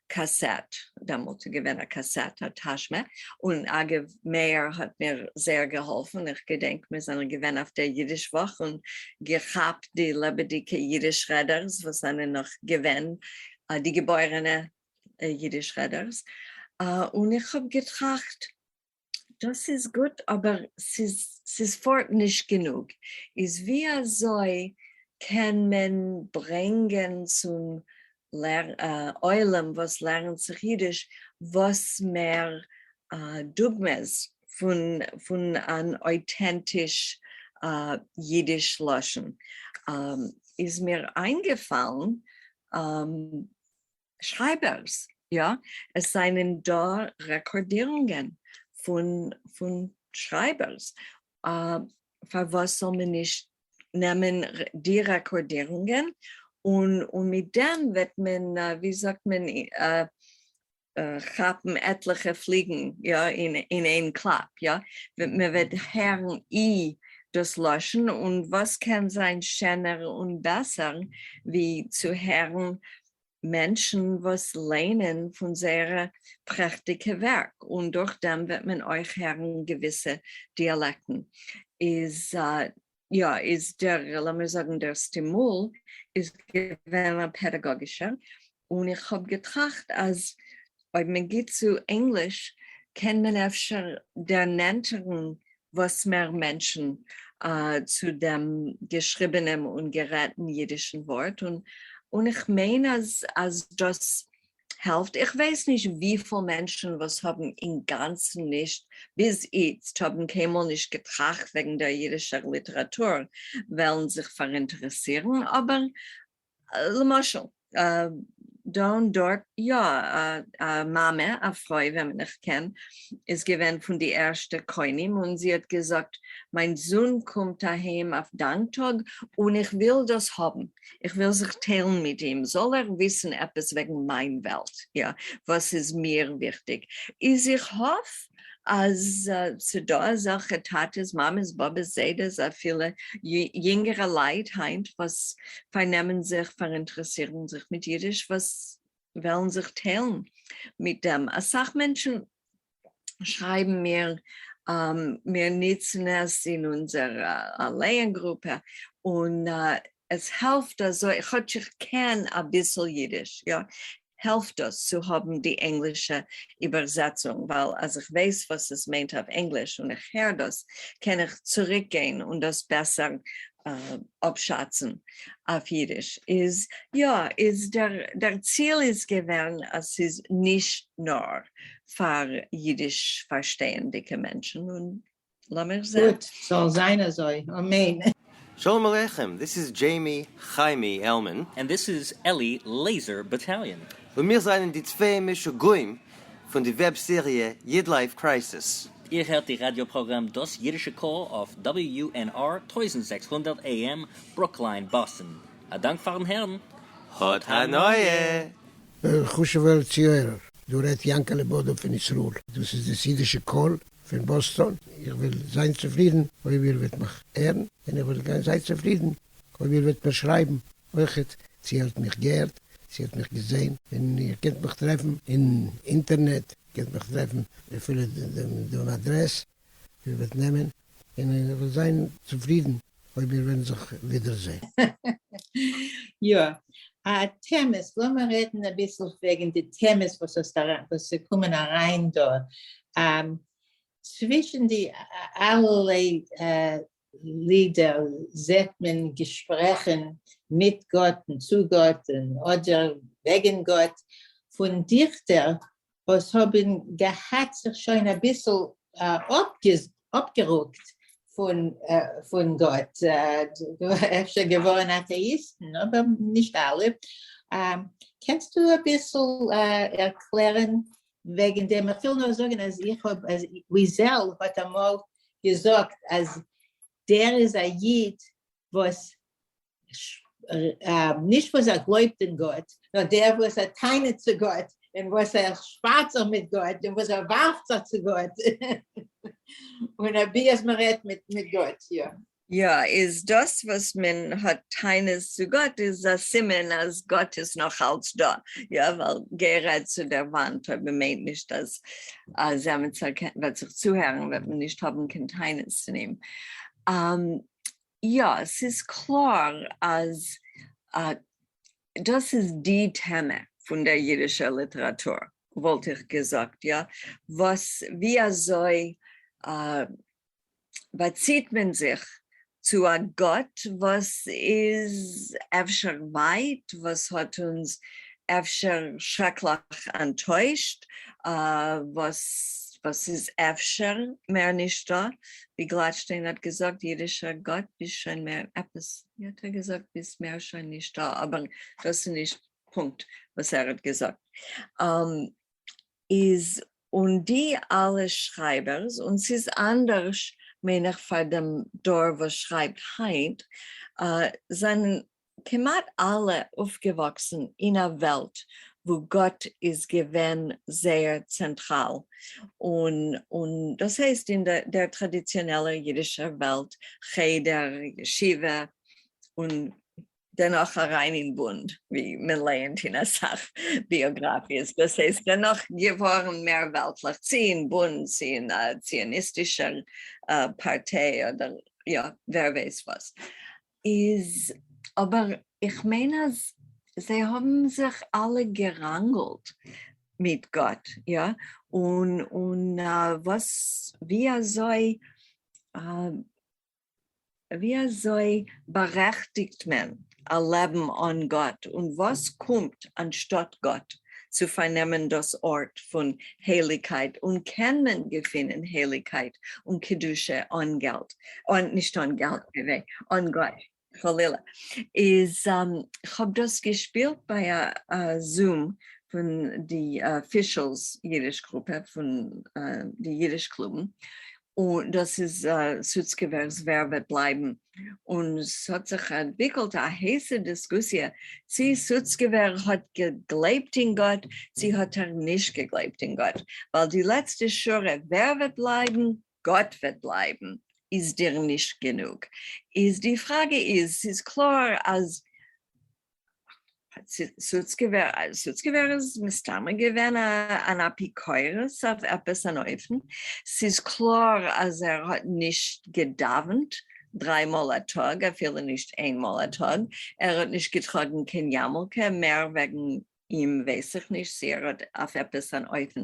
קאסעט, דעמאלט איז געווען א קאסעט א טאשמע, און אגב מאיר האט מיר זייער געהאלפן, איך געדענק מיר זענען געווען אויף דער אידיש וואך און געכאפט די לעבעדיגע אידיש רעדערס וואס זענען נאך געווען די געבוירענע אידיש רעדערס, און איך האב געטראכט דאס איז גוט אבער ס'איז פארט נישט גענוג, איז ווי אזוי קען מען ברענגען צום עולם וואס לערנט זיך אידיש וואס מער דוגמאות פון אן אויטענטיש אידיש לשון, איז מיר איינגעפאלן שרייבערס, יא, עס זענען דא רעקארדירונגען פון פון שרייבערס, פארוואס זאל מען נישט נעמען די רעקארדירונגען און און מיט דעם וועט מען ווי זאגט מען כאפן עטליכע פליגן יא אין איין קלאפ יא, מען וועט הערן אי דאס לשון און וואס קען זיין שענער און בעסער ווי צו הערן. מענטשן וואס ליינען פון זייערע פרעכטיגע ווערק, און דורך דעם וועט מען אויך הערן געוויסע דיאלעקטן. איז יא, איז דער, לאמיר זאגן דער סטימול איז געווען א פעדאגאגישער, און איך האב געטראכט אז אויב מען גיט צו ענגליש קען מען אפשר דערנענטערן וואס מער מענטשן צו דעם געשריבענעם און גערעדטן אידישן ווארט, און איך מיין אז אז דאס העלפט. איך ווייס נישט וויפיל מענטשן וואס האבן אינגאנצן נישט ביז איצט האבן קיינמאל נישט געטראכט וועגן דער אידישער ליטעראטור וועלן זיך פאראינטערעסירן, אבער למשל, דא און דארט, יא, א מאמע, א פרוי וועמען איך קען, איז געווען פון די ערשטע קונים, און זי האט געזאגט, מיין זון קומט אהיים אויף דאנקטאג, און איך וויל דאס האבן, איך וויל זיך טיילן מיט אים, זאל ער וויסן עפעס וועגן מיין וועלט, יא, וואס איז מיר וויכטיג, איז איך האף אז ס'דא אזעלכע טאטעס מאמעס באבעס זיידעס אפילו יונגערע לייט היינט וואס פארנעמען זיך פאראינטערעסירן זיך מיט אידיש וואס וועלן זיך טיילן מיט דעם. אסאך מענטשן שרייבן מיר מיר ניצן עס אין אונזער לייען גרופע און עס העלפט אזוי כאטש איך קען אביסל אידיש יא העלפט דאס צו האבן די ענגלישע איבערזעצונג, ווייל אז איך ווייס וואס עס מיינט אויף ענגליש און איך הער דאס, קען איך צוריקגיין און דאס בעסער אפשאצן אויף אידיש. איז יא, איז דער ציל איז געווען אז ס'איז נישט נאר פאר אידיש פארשטייענדיגע מענטשן, און לאמיר זען. גוט, זאל זיין אזוי, אמן. שלום עליכם, this is Jamie חיימי עלמען. And this is Eli Laser Battalion. און מיר זענען די צוויי משוגעים פון די וועב סעריע YidLife Crisis. איר הערט די ראדיא פראגראם דאס אידישע קול אויף WUNR 1600 AM ברוקליין באסטן. א דאנק פארן הערן. האט הנאה! חשוב'ער צוהערער, דא רעדט יענקעלע באדא פון ישראל, דאס איז דאס אידישע קול פון באסטאן, איך וועל זיין צופרידן אויב איר וועט מיך הערן, און איך וועל זיין צופרידן אויב איר וועט מיר שרייבן אויכעט, צו איר האט מיך געהערט, צו איר האט מיך געזען, און איר קענט מיך טרעפן אין אינטערנעט, קענט מיך טרעפן אפילו דעם אדרעס איר וועט נעמען, און איך וועל זיין צופרידן אויב מיר וועלן זיך ווידערזען. יא, א טעמעס, לאמיר רעדן אביסל וועגן די טעמעס וואס האסט וואס ס'קומען אריין דא. צווישן די אלערליי לידער זעט מען געשפרעכן מיט גאט און צו גאט און אדער וועגן גאט פון דיכטער וואס האבן געהאט זיך שוין אביסל אפגערוקט פון גאט, אפשר געווארן אטעאיסטן, אבער נישט אלע. קענסטו אביסל ערקלערן וועגן דעם? איך וויל נאר זאגן אז איך האב, אז וויזעל האט אמאל געזאגט אז דער איז א איד וואס נישט וואס ער גלויבט אין גאט, נאר דער וואס ער טענה'ט צו גאט, און וואס ער שפארט זיך מיט גאט, און וואס ער ווארפט זיך צו גאט, און אבי אז מען רעדט מיט גאט, יא. יא, איז דאס וואס מען האט טענות צו גאט איז א סימן אז גאט איז נאך אלץ דא, יא, ווייל גיי רעד צו דער וואנט אויב מען מיינט נישט אז אז עמיצער וועט זיך צוהערן וועט מען נישט האבן קיין טענות צו אים. יא, ס'איז קלאר אז דאס איז די טעמע פון דער אידישער ליטעראטור, וואלט איך געזאגט, יא, וואס ווי אזוי באציט מען זיך צו א גאט וואס איז אפשר ווייט, וואס האט אונז אפשר שרעקליך אנטוישט, וואס וואס איז אפשר מער נישטא, ווי גלאטשטיין האט געזאגט, אידישער גאט ביסט שוין מער עפעס, ווי האט ער געזאגט, ביסט מער שוין נישטא, אבער דאס איז נישט פונקט וואס ער האט געזאגט. איז און די אלע שרייבערס, און ס'איז אנדערש מיין איך פאר דעם דור וואס שרייבט היינט, זענען כמעט אלע אויפגעוואקסן אין א וועלט וואו גאט איז געווען זייער צענטראל, און און דאס הייסט אין דער טראדיציאנעלער אידישער וועלט, חדר, ישיבה, און. דערנאך אריין אין בונד, ווי מען לייענט אין אסאך ביאגראפיעס, דאס הייסט דערנאך געווארן מער וועלטליך, צי אין בונד, צי אין א ציוניסטישער פארטיי, אדער יא, ווער ווייסט וואס. איז אבער איך מיין אז זיי האבן זיך אלע געראנגלט מיט גאט, יא, און און וואס ווי אזוי ווי אזוי בארעכטיגט מען א לעבן אן גאט, און וואס קומט אנשטאט גאט צו פארנעמען דאס ארט פון הייליגקייט, און קען מען געפינען הייליגקייט און קדושה אן געלט, אן, נישט אן געלט, אן גאט חלילה, איז כ'האב דאס געשפילט ביי א Zoom פון די פישלס אידיש גרופע פון די אידיש קלובן, און דאס איז סוצקעווער'ס ווער וועט בלייבן, און ס'האט זיך אנטוויקלט א הייסע דיסקוסיע צי סוצקעווער האט געגלייבט אין גאט צי האט ער נישט געגלייבט אין גאט, ווייל די לעצטע שורה ווער וועט בלייבן? גאט וועט בלייבן איז דיר נישט גענוג. איז די פראגע איז, ס'איז קלאר אז סוצקעווער איז מסתמא געווען אן אפיקורס אויף עפעס אן אופן, ס'איז קלאר אז ער האט נישט געדאווענט דריי מאל א טאג, אפילו נישט איין מאל א טאג, ער האט נישט געטראגן קיין יארמולקע, מער וועגן אים ווייס איך נישט צו ער האט אויף עפעס אן אופן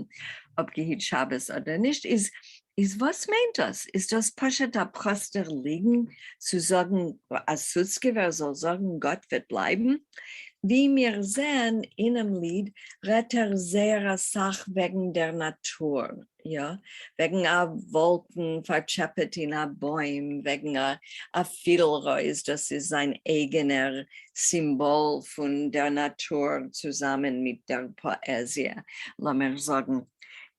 אפגעהיט שבת אדער נישט, איז איז וואס מיינט דאס? איז דאס פשוט א פראסטער ליגן צו זאגן אז סוצקעווער זאל זאגן גאט וועט בלייבן? ווי מיר זעהן אינעם ליד רעדט ער זייער אסאך וועגן דער נאטור, יא, וועגן א וואלקן פארטשעפעט אין א בוים, וועגן א פידל-רויז, דאס איז זיין אייגענער סימבאל פון דער נאטור צוזאמען מיט דער פאעזיע, לאמיר זאגן,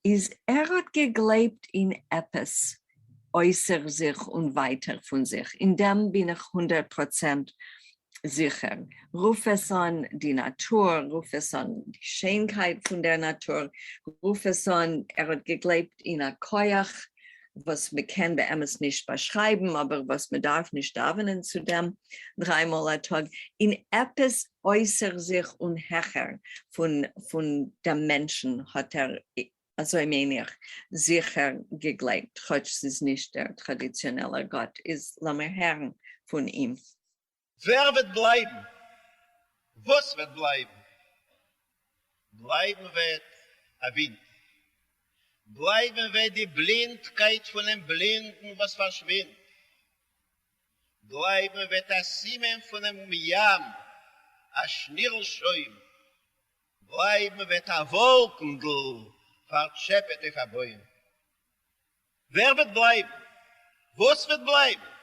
איז ער האט געגלייבט אין עפעס אויסער זיך און ווייטער פון זיך, אין דעם בין איך 100% זיכער. רוף עס אן די נאטור, רוף עס אן די שיינקייט פון דער נאטור, רוף עס אן ער האט געגלייבט אין א כח וואס מען קען באמת נישט באשרייבן אבער וואס מען דארף נישט דאווענען צו דעם דריי מאל א טאג, אין עפעס אויסער זיך און העכער פון דעם מענטשן האט ער, אזוי מיין איך, זיכער געגלייבט, כאטש ס'איז נישט דער טראדיציאנעלער גאט, איז לאמיר הערן פון אים. ווער וועט בלייבן? וואס וועט בלייבן? בלייבן וועט א ווינט. בלייבן וועט די בלינדקייט פונעם בלינדן וואס פארשווינדט. בלייבן וועט א סימן פונעם ים, א שנירל שוים. בלייבן וועט א וואלקנדל פארטשעפעט אויף א בוים. ווער וועט בלייבן? וואס וועט בלייבן?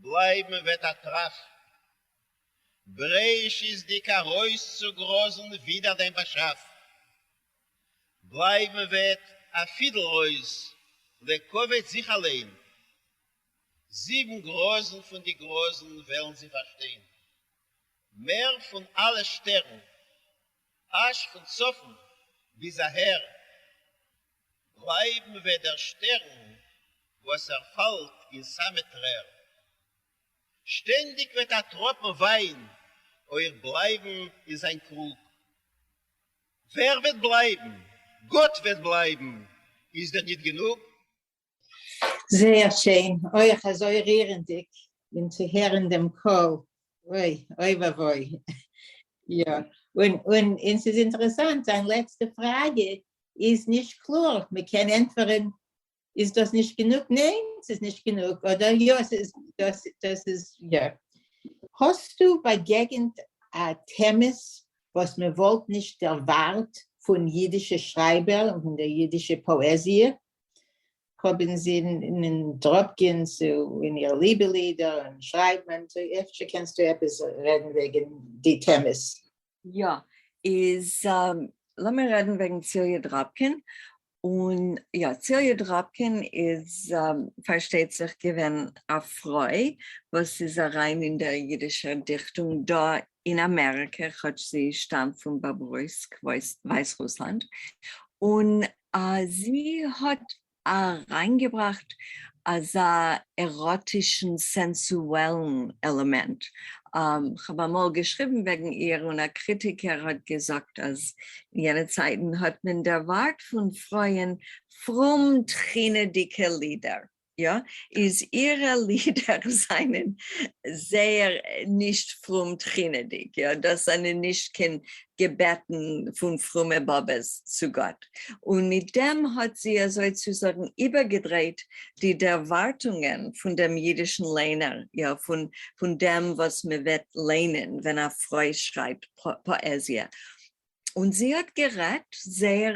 בלייבן וועט א טראף. בראשית'דיג ארויסצוגראזן ווידער דיין באשאף. בלייבן וועט א פידל-רויז לכבוד זיך אליין. זיבן גראזן פון די גראזן וועלן זי פארשטיין. מער פון אלע שטערן אַזש פֿון צפֿון ביז אַהער. בלײַבן וועט דער שטערן, וואָס ער פֿאַלט אין סאַמע טרער. שטענדיק וועט אַ טראָפּן ווײַן אויך בלײַבן אין זײַן קרוג. ווער וועט בלײַבן? גאָט וועט בלײַבן! איז דיר ניט גענוג? זייער שיין, אויך אזוי רירענדיג און צו הערן דעם קול, אוי אוי ואבוי, יא, און און און ס'איז אינטערעסאנט זיין לעצטע פראגע איז נישט קלאר, מ'קען ענטפערן איז דאס נישט גענוג, ניין ס'איז נישט גענוג, אדער יא ס'איז דאס דאס איז יא. האסטו באגעגענט א טעמעס וואס מען וואלט נישט דערווארט פון אידישע שרייבער און פון דער אידישע פאעזיע? כ'האב אינזין אין דראפקין צו אין איר ליבע לידער און שרייבמאן צו אפשר קענסטו עפעס רעדן וועגן די טעמעס. יא, איז לאמיר רעדן וועגן ציליע דראפקין, און יא ציליע דראפקין איז פארשטייט זיך געווען א פרוי וואס איז אריין אין דער אידישער דיכטונג דא אין אמעריקע כאטש זי שטאמט פון באברויסק ווייסרוסלאנד, און זי האט אריינגעבראכט אזא עראטישן סענסועלן עלעמענט. כ'האב אמאל געשריבן וועגן איר און א קריטיקער האט געזאגט אז אין יענע צייטן האט מען דערווארט פון פרויען פרום תחינה'דיגע לידער. יא, איז אירע לידער זענען זייער נישט פרום תחינה'דיג, יא, דאס זענען נישט קיין געבעטן פון פרומע באבעס צו גאט, און מיט דעם האט זי אזוי צו זאגן איבערגעדרייט די דערווארטונגען פון דעם אידישן ליינער, יא, פון פון דעם וואס מען וועט ליינען ווען א פרוי שרייבט פאעזיע. און זי האט גערעדט זייער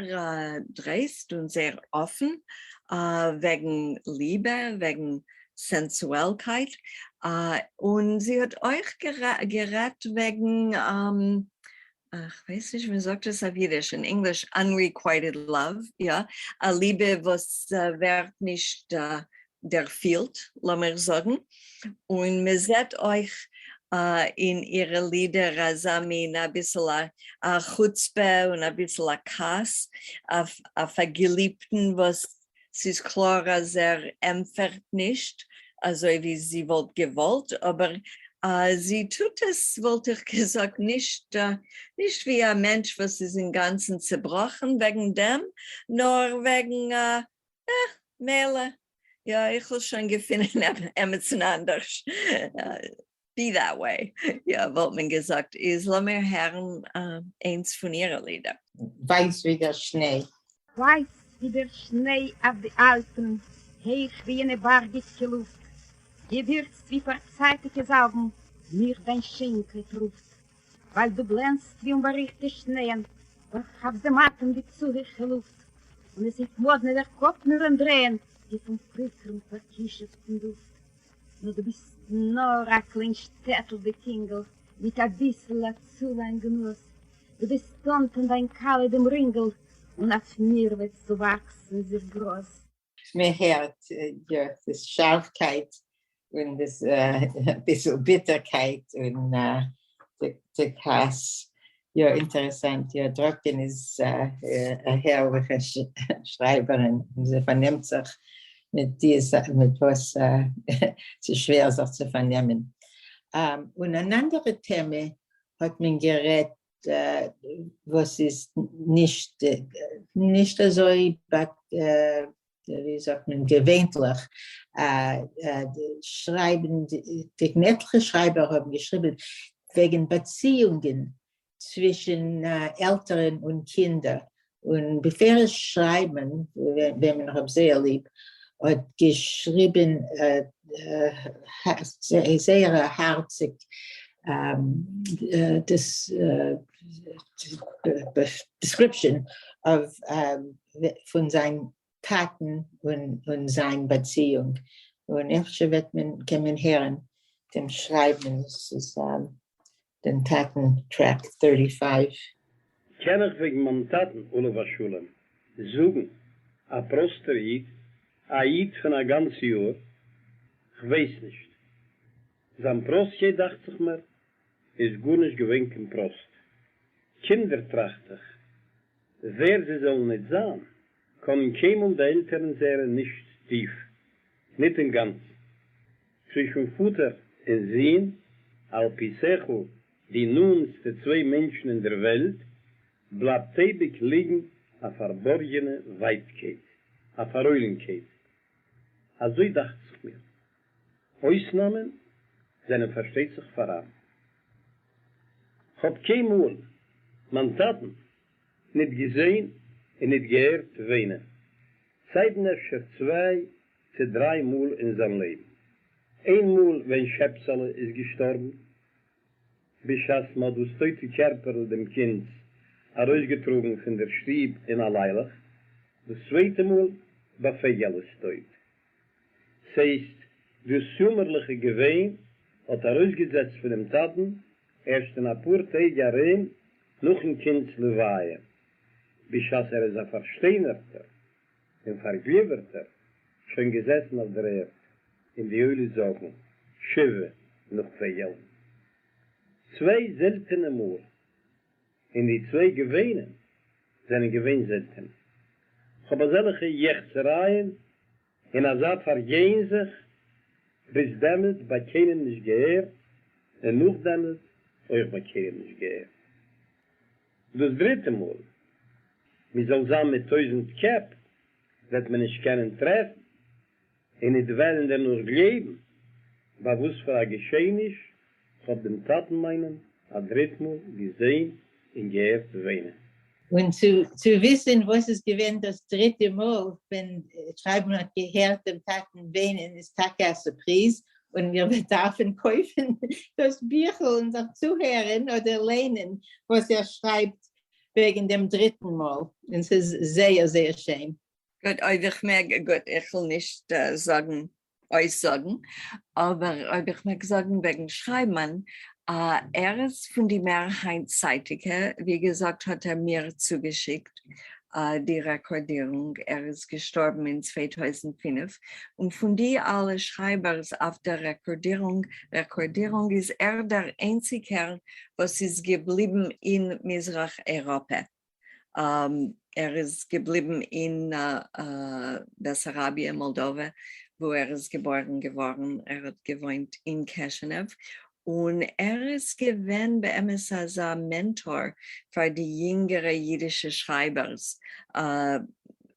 דרייסט און זייער אפן וועגן ליבע, וועגן סענסועלקייט, און זי האט אויך גערעדט וועגן, כ'ווייס נישט ווי מ'זאגט עס אויף אידיש, אין ענגליש unrequited love, יא, א ליבע וואס ווערט נישט דערפילט, לאמיר זאגן, און מען זעט אויך אין אירע לידער אזא מין אביסל א חוצפה און אביסל א כעס אויף א געליבטן וואס ס'איז קלאר אז ער ענטפערט נישט אזוי ווי זי וואלט געוואלט, אבער זי טוט עס וואלט איך געזאגט נישט נישט ווי א מענטש וואס איז אינגאנצן צעבראכן וועגן דעם, נאר וועגן אה, מילא, יא, איך וועל שוין געפינען עמיצן אנדערש. Be that way, יא, וואלט מען געזאגט. איז לאמיר הערן איינס פון אירע לידער. ווייס ווי דער שניי. ווייס ווי דער שניי אויף די אלפן, הייך ווי יענע בארגיקע לופט, געווירצט ווי פארצייטיקע זאלבן, מיך דיין שיינקייט רופט. ווייל דו גלענצט ווי אומבארירטע שנייען, פארכאפסט דעם אטעם ווי צו הויכע לופט, און עס הייבט מאדנע דער קאפ מיר אן דרייען, ווי פון פריקרן פארכישופטן דופט. נאר דו ביסט נאר א קליין שטעטלדיק אינגל, מיט אביסל א צו לאנגע נאז, דו וועסט אנטון דיין כלה דעם רינגל, און אויף מיר וועט צואוואקסן זיך גראז. מען הערט יא דאס שארפקייט און דאס ביסל ביטערקייט און די כעס, יא אינטערעסאנט, יא דראקין איז א הערליכע שרייבערין און זי פארנעמט זיך מיט די מיט וואס ס'איז שווער זיך צו פארנעמען. און אן אנדערע טעמע האט מען גערעדט וואס איז נישט נישט אזוי ווי זאגט מען געווענטליך שרייבן די עטליכע שרייבער האבן געשריבן וועגן באציאונגען צווישן עלטערן און קינדער און בפירוש שרייבן וועמען איך האב זייער ליב האט געשריבן זייער א הארציג description פון זיין טאטן און זיין באציאונג, און אפשר וועט מען קען מען הערן דעם שרייבן, עס איז דעם טאטן track thirty five. קען איך וועגן מיין טאטן עליו השלום זאגן, א פראסטער איד, א איד פון א גאנץ יאר, כ'ווייס נישט. זיין פראסטקייט דאכט זיך מיר איז גארנישט געווען קיין פראסט. קינדער טראכט איך, ווער זיי זאלן ניט זיין, קאנען קיינמאל די עלטערן זייערע נישט טיף, ניט אינגאנצן. צווישן פאטער און זון, על פי שכל די נאענטסטע צוויי מענטשן אין דער וועלט, בלייבט אייביג ליגן א פארבארגענע ווייטקייט, א פארהוילנקייט. אזוי דאכט זיך מיר. אויסנאמען זענען פארשטייט זיך פאראן. כ'האב קיינמאל מיין טאטן ניט געזען און ניט געהערט וויינען, סיידן אפשר צוויי צי דריי מאל אין זיין לעבן. איין מאל ווען שעפסעלע איז געשטארבן, בשעת מ'האט דאס טויטע קערפערל דעם קינדס ארויסגעטראגן פון דער שטוב אין א ליילעך, דאס צווייטע מאל ביי פייגעלעס טויט. ס'הייסט, דאס יאמערליכע געוויין האט ארויסגעזעצט פונעם טאטן ערשט אין אפאר טעג ארום נאכן קינד'ס לוויה, בשעת ער איז א פארשטיינערטער און פארגליווערטער שוין געזעסן אויף דער ערד אין די הוילע זאקן שבעה נאך פייגעלען. צוויי זעלטענע מאל און די צוויי געוויינען זענען געווען זעלטענע. כ'האב אזעלכע יעכצערייען און אזא פארגיין זיך ביז דעמאלט ביי קיינעם נישט געהערט. און נאך דעמאלט אויך ביי קיינעם נישט געהערט. דאס דריטע מאל, מען זאל זיין מיט טויזענט קעפ, וועט מען נישט קענען טרעפן, און ניט וועלן דערנאך גלייבן, ביי וואס פאר א געשעעניש כ'האב דעם טאטן מיינעם א דריט מאל געזען און געהערט וויינען. און צו וויסן וואס איז געווען דאס דריטע מאל ווען שרייבמאן האט געהערט דעם טאטן וויינען איז טאקע א סורפריז, און מיר וועט דארפן קויפן דאס ביכל און זיך צוהערן אדער ליינען וואס ער שרייבט וועגן דעם דריטן מאל, און ס'איז זייער זייער שיין. גוט, אויב איך מעג, גוט, איך וויל נישט זאגן אויסזאגן, אבער אויב איך מעג זאגן וועגן שרייבמאן, ער איז פון די מער היינטצייטיגע, ווי געזאגט האט ער מיר צוגעשיקט די רעקארדירונג, ער איז געשטארבן אין 2005, און פון די אלע שרייבערס אויף דער רעקארדירונג רעקארדירונג איז ער דער איינציגער וואס איז געבליבן אין מזרח אייראפע. ער איז געבליבן אין בעסאראביע, מאלדאווע, וואו ער איז געבוירן געווארן, ער האט געוואוינט אין קעשענעוו, און ער איז געווען באמת אזא מענטאר פאר די יונגערע אידישע שרייבערס,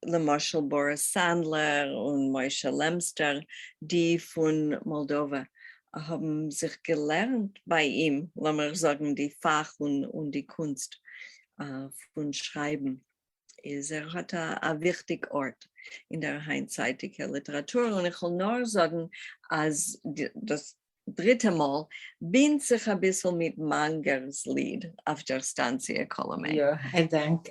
למשל באריס סאנדלער און משה לעמסטער, די פון מאלדאווע האבן זיך געלערנט ביי אים, לאמיר זאגן, די פאך און די קונסט פון שרייבן. איז ער האט א וויכטיג ארט אין דער היינטצייטיגער ליטעראטור, און איך וועל נאר זאגן אז דאס דריטע מאל בינדט זיך אביסל מיט מאנגער'ס ליד אויף דער סטאנציע קאלאמעי. יא, א דאנק.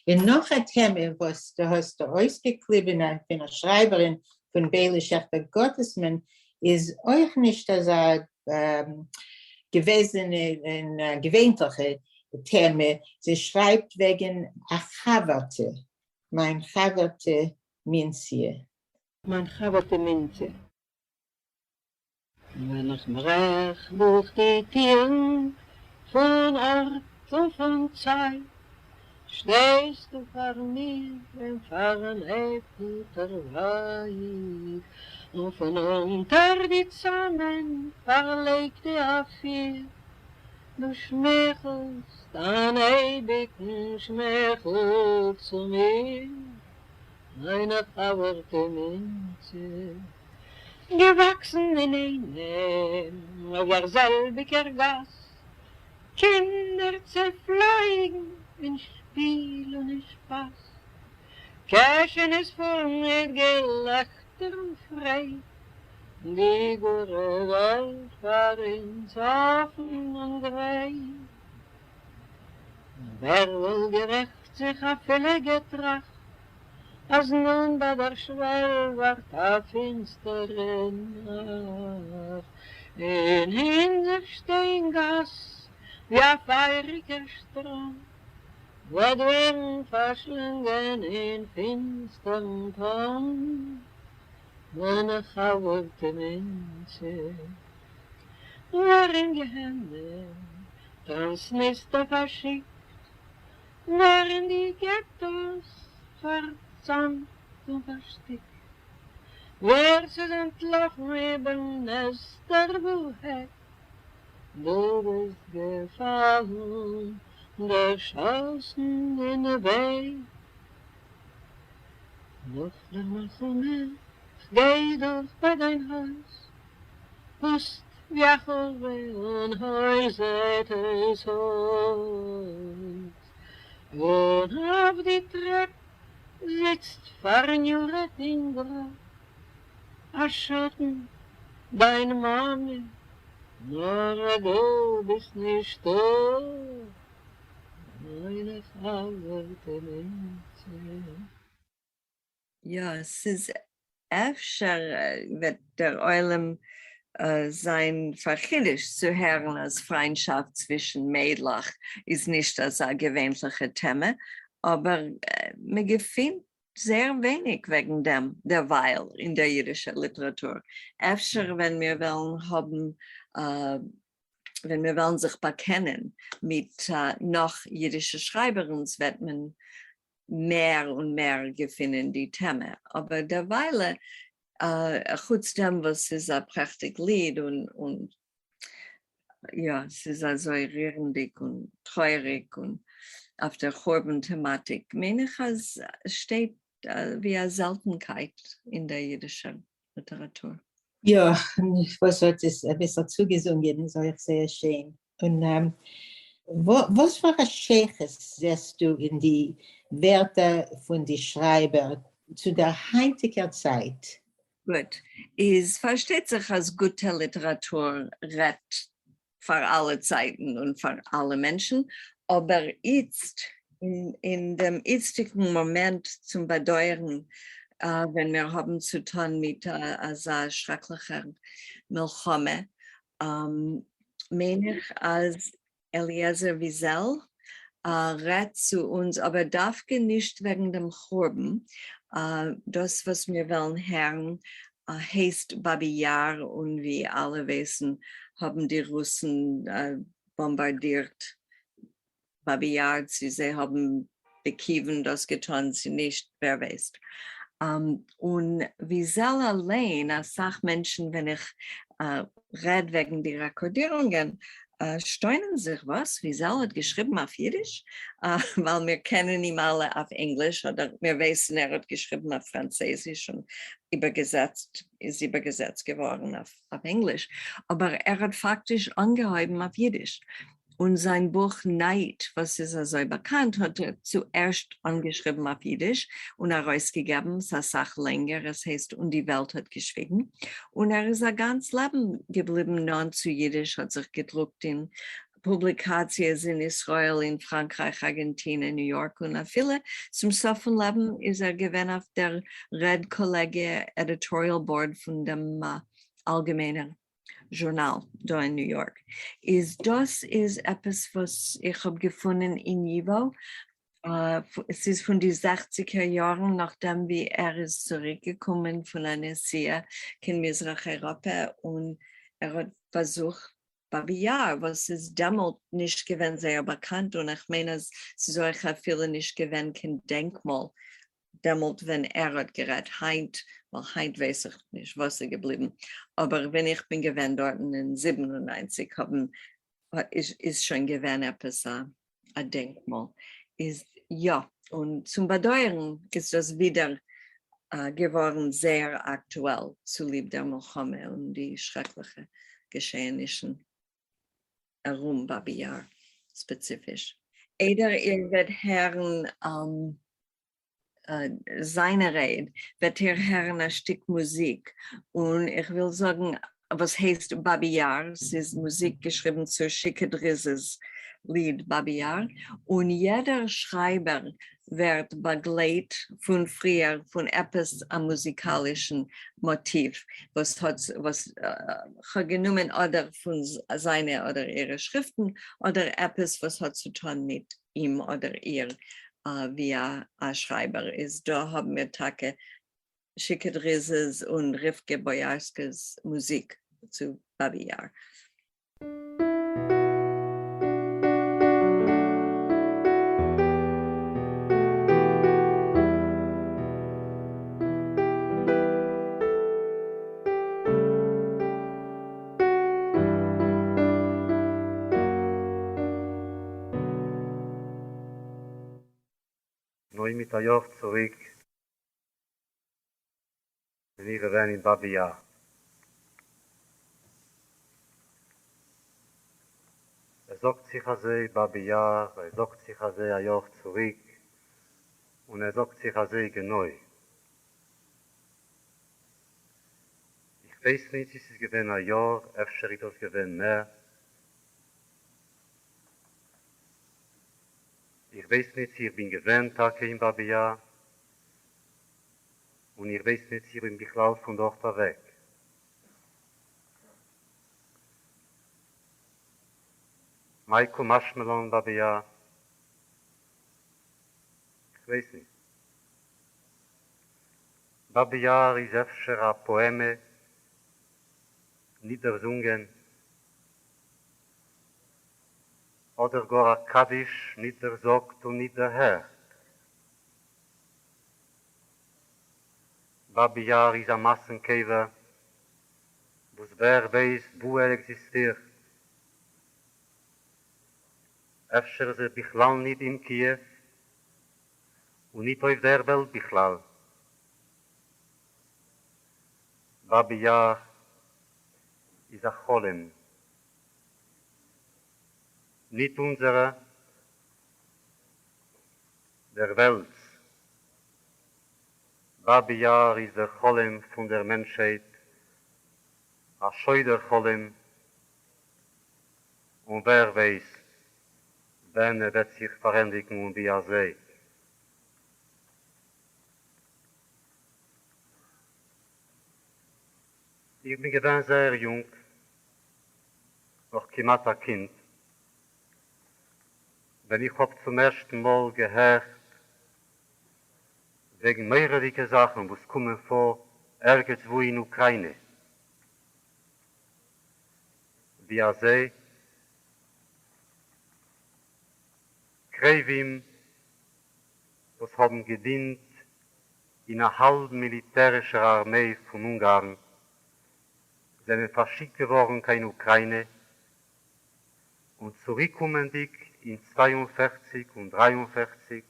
און נאך א טעמע וואס דו האסט אויסגעקליבן פון א שרייבערין פון ביילע שעכטער גאטעסמאן איז אויך נישט אזא געוועזענע און געווענטליכע טעמע, זי שרייבט וועגן א חבר'טע, מיין חבר'טע מינציע. מיין חבר'טע מינציע. ווען איך ברעך דורך די טירן פון אָרט און פון צייט, שטייסטו פאַר מיר אין פאַרנעפּלטער ווייט, און פון אונטער די צאַמען פאַרלייגטע אויף איר, דו שמייכלסט אַן אייביקן שמייכל צו מיר, מיינע חבר'טע מינציע. געוואקסן אינאיינעם אויף דער זעלביקער גאס, קינדער צעפלויגן אין שפיל און אין שפאס, קעשענעס פול מיט געלעכטער און פרייד, די גארע וועלט פאר אונז אפן און גרייט. ווער וואלט גערעכט זיך אפילו געטראכט אַז נאָענט בײַ דער שוועל וואַרט אַ פֿינצטערע נאַכט, אין אונדזער שטיינגאַס, ווי אַ פֿײַעריקער שטראָם, וועט ווערן פֿאַרשלונגען אין פֿינצטערן תּהום. מײַן חבֿרטע מינציע, ווער אין גיהנום טראַנסניסטריע פֿאַרשיקט, ווער אין די געטאָס פֿאַרצאַמט און פֿאַרשטיקט, ווער ס'איז אַנטלאָפֿן איבערן דניעסטער-בוג, דו ביסט געפֿאַלן דערשאָסן אין וועג. נאָך דער מלחמה כ'גיי דורך בײַ דײַן הויז, פּוסט ווי אַ חורבֿה אָן הויז זעט עס אויס, און אויף די טרעפּ זיצט פֿאַרניורעט אין גראָ אַ שאָטן, דײַן מאַמע, נאָר דו ביסט נישטאָ, מײַנע חבֿרטע מינציע. יא, ס'איז אפשר וועט דער עולם זיין פאר'חידוש'ט צו הערן אז פריינטשאפט צווישן מיידלעך איז נישט אזא געווענליכע טעמע, אבער מען געפינט זייער ווייניג וועגן דעם דערווייל אין דער אידישער ליטעראטור. אפשר ווען מיר וועלן האבן ווען מיר וועלן זיך באקענען מיט נאך אידישע שרייבערינס וועט מען מער און מער געפינען די טעמע, אבער דערוויילע, חוץ דעם וואס ס'איז א פרעכטיג ליד און און יאָ, ס'איז אַזוי רירנדיק און טרויעריק און אויף דער חורבן-טעמאַטיק, מיין איך, אַז שטייט ווי אַ זעלטנקייט אין דער ייִדישער ליטעראַטור. יא, וואס האט עס אביסל צוגעזונגען איז אויך זייער שיין. און וואס פאר א שייכות זעסטו אין די ווערטער פון די שרייבער צו דער היינטיגער צייט? גוט, איז פארשטייט זיך אז גוטע ליטעראטור רעדט פאר אלע צייטן און פאר אלע מענטשן, אבער איצט, אין דעם איצטיגן מאמענט צום באדויערן, ווען מיר האבן צו טון מיט אזא שרעקליכער מלחמה, מיין איך אז אליעזר וויזעל רעדט צו אונז, אבער דווקא נישט וועגן דעם חורבן, דאס וואס מיר וועלן הערן הייסט באבי יאר און ווי אלע ווייסן האבן די רוסן באמבארדירט באבי יאר, צו זיי האבן בכיוון דאס געטון צו נישט ווער ווייסט. און וויזעל אליין, אסאך מענטשן ווען איך רעד וועגן די רעקארדירונגען שטוינען זיך וואס? וויזעל האט געשריבן אויף אידיש? ווייל מיר קענען אים אלע אויף ענגליש אדער מיר ווייסן ער האט געשריבן אויף פראנצעזיש און איבערגעזעצט איז איבערגעזעצט געווארן אויף ענגליש, אבער ער האט פאקטיש אנגעהויבן אויף אידיש. און זיין בוך נייט וואס איז אזוי באקאנט האט ער צוערשט אנגעשריבן אויף אידיש און ארויסגעגעבן, ס'איז אסאך לענגער, עס הייסט און די וועלט האט געשוויגן, און ער איז א גאנץ לעבן געבליבן נאנט צו אידיש, האט זיך געדרוקט אין פובליקאציעס אין ישראל, אין פראנקרייך, ארגענטינע, ניו יארק, און אפילו צום סוף פון לעבן איז ער געווען אויף דער רעדקאלעגיע editorial board פון דעם אלגעמיינער זשורנאל דא אין ניו יארק, איז דאס איז עפעס וואס איך האב געפונען אין ייוואו, עס איז פון די זעכציגער יארן נאכדעם ווי ער איז צוריק געקומען פון א נסיעה קיין מזרח אייראפע און ער האט באזוכט באבי יאר וואס איז דעמאלט נישט געווען זייער באקאנט און איך מיין אז ס'איז אויך אפילו נישט געווען קיין דענקמאל דעמאלט ווען ער האט גערעדט, היינט, ווייל היינט ווייס איך נישט וואס איז געבליבן, אבער ווען איך בין געווען דארטן אין 97 האבן איז שוין געווען עפעס א דענקמאל, איז יא, און צום באדויערן איז דאס ווידער געווארן זייער אקטועל צוליב דער מלחמה און די שרעקליכע געשעענישן. ארום באבי יאר ספעציפיש. איידער איר וועט הערן זיינע רייד וועט איר הערן א שטיק מוזיק, און איך וויל זאגן וואס הייסט באבי יאר, ס'איז מוזיק געשריבן צו שיקע דריז'ס ליד באבי יאר, און יעדער שרייבער ווערט באגלייט פון פריער פון עפעס א מוזיקאלישן מאטיוו וואס האט וואס כ'האב גענומען אדער פון זיינע אדער אירע שריפטן אדער עפעס וואס האט צו טון מיט אים אדער איר ווי א שרייבער איז דא האבן מיר טאקע שיקע דריז'ס און רבקה בויארסקא'ס מוזיק צו באבי יאר. נוי מיט א יאר צוריק בין איך געווען אין באבי יאר. עס זאגט זיך אזוי באבי יאר, עס זאגט זיך אזוי א יאר צוריק, און עס זאגט זיך אזוי גענוי. איך ווייס ניט צי ס'איז געווען א יאר, אפשר איז דאס געווען מער. איך ווייס ניט צי איך בין געווען טאקע אין באבי יאר. און איך ווייס ניט צי איך בין בכלל פון דארט אוועק. מאי קא משמע לן באבי יאר? איך ווייס ניט. באבי יאר איז אפשר א פאעמע ניט דערזונגען, אדער גאר א קדיש ניט דערזאגט און ניט דערהערט. באבי יאר איז א מאסן קבר וואס ווער ווייסט וואו ער עקזיסטירט. אפשר איז ער בכלל ניט אין קיעוו און ניט אויף דער וועלט בכלל. באבי יאר איז א חלום, ניט אונזערע, דער וועלטס. באבי יאר איז דער חלום פון דער מענטשהייט, א שוידער חלום, און ווער ווייס ווען ער וועט זיך פארענדיגן און ווי אזוי. איך בין געווען זייער יונג, נאך כמעט א קינד, ווען איך האב צום ערשטן מאל געהערט וועגן מורא'דיגע זאכן וואס קומען פאר ערגעץ וואו אין אוקריינע, ווי אזוי קרובים וואס האבן געדינט אין א האלב מיליטערישער ארמעי פון אונגארן זענען פארשיקט געווארן קיין אוקריינע, און צוריקקומענדיג אין 42 און 43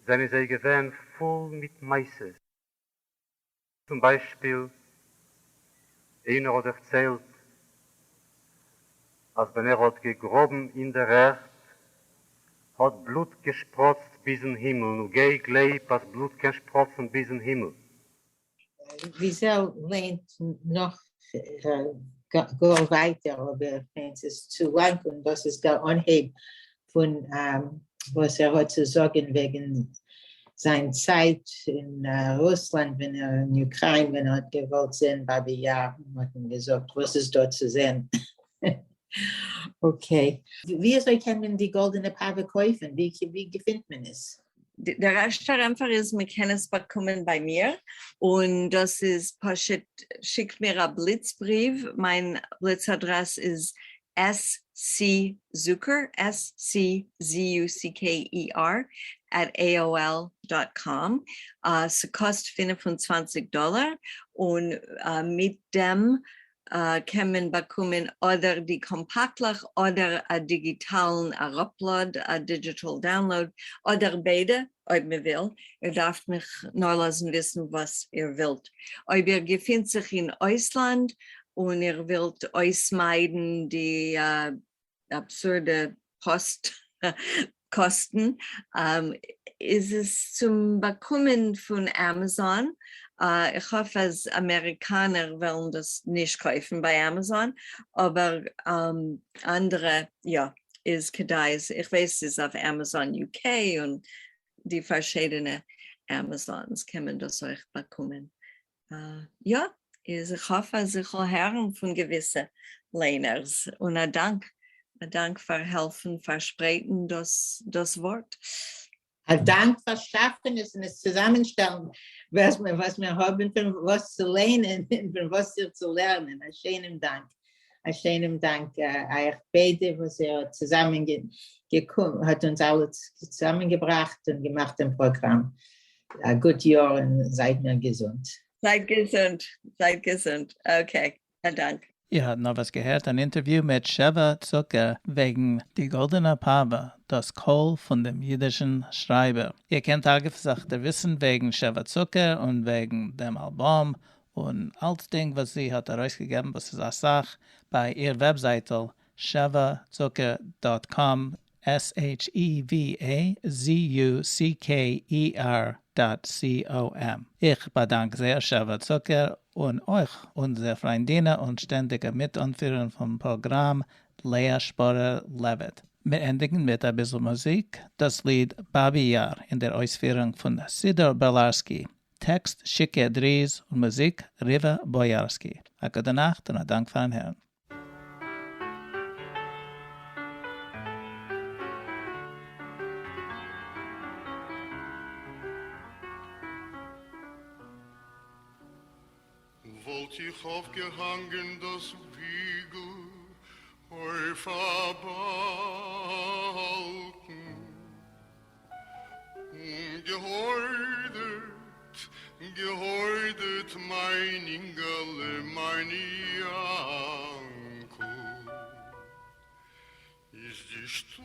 זענען זיי געווען פול מיט מעשות. צום ביישפיל, איינער האט דערציילט אז ווען ער האט געגראבן אין דער ערד האט בלוט געשפראצט ביזן הימל, נו גיי גלייב אז בלוט קען שפראצן ביזן הימל. וויזעל ליינט נאך גאר ווייטער אבער איך מיין ס'איז צו לאנג און דאס איז דער אנהייב פון וואס ער האט צו זאגן וועגן זיין צייט אין רוסלאנד ווען ער אין אוקריין ווען ער האט געוואלט זען באבי יאר און מ'האט אים געזאגט וואס איז דא צו זען. Okay. ווי אזוי קען מען די גאלדענע פאווע קויפן? ווי געפינט מען עס? דער ערשטער ענטפער איז מען קען עס באקומען ביי מיר, און דאס איז פשוט שיקט מיר א בליץ בריוו, מיין בליץ אדרעס איז ס c zucker, S-C-Z-U-C-K-E-R, at AOL dot com, ס'קאסט 25 דאלער, און מיט דעם קען מען באקומען אדער די קאמפאקטלעך אדער א דיגיטאלן אראפלאד, א digital download, אדער ביידע אויב מען וויל, איר דארפט מיך נאר לאזן וויסן וואס איר ווילט. אויב איר געפינט זיך אין אויסלאנד און איר ווילט אויסמיידן די אבסורדע פאסט קאסטן, איז עס צום באקומען פון עמעזאן, איך האף אז אמעריקאנער וועלן דאס נישט קויפן ביי עמעזאן, אבער אנדערע יא, איז כדאי, איך ווייס ס'איז אויף עמעזאן יו קעי און די פארשידענע עמעזאנס קען מען דאס אויך באקומען. יא, איז איך האף אז איך וועל הערן פון געוויסע ליינערס, און א דאנק, א דאנק פאר העלפן פארשפרייטן דאס דאס ווארט. א דאנק פאר שאפן עס און עס צוזאמענשטעלן, וואס מיר וואס מיר האבן פון וואס צו ליינען און פון וואס זיך צו לערנען, א שיינעם דאנק, א שיינעם דאנק אייך ביידע וואס איר האט צוזאמען געקומען, האט אונז אלע צוזאמען געבראכט און געמאכט דעם פראגראם. א גוט יאר און זייט מיר געזונט. זייט געזונט, זייט געזונט, okay, א דאנק. איר האט נארוואס געהערט אן אינטערוויו מיט שעווע צוקער וועגן די גאלדענע פאווע, דאס קול פון דעם אידישן שרייבער. איר קענט אגב זיך דערוויסן וועגן שעווע צוקער און וועגן דעם אלבום און אלצדינג וואס זי האט ארויסגעגעבן וואס איז אסאך ביי איר וועבזייטל שעווע צוקער dot com, SHEVAZUCKER dot COM. איך באדאנק זייער שעווע צוקער און אויך אונזער פריינדינע און שטענדיגע מיט-אנפירערין פון פראגראם לאה שפארער לעוויט. מיר ענדיגן מיט אביסל מוזיק, דאס ליד באבי יאר אין דער אויספירונג פון סידור בעלארסקי, טעקסט שיקע דריז און מוזיק ריווע בויארסקי. א גוטע נאכט און א דאנק פארן הערן. וואלט איך אויפגעהאנגען דאס וויגל אויף א באלקן און געהוידעט, געהוידעט מיין אינגעלע, מיין יאנקל, איז די שטאט.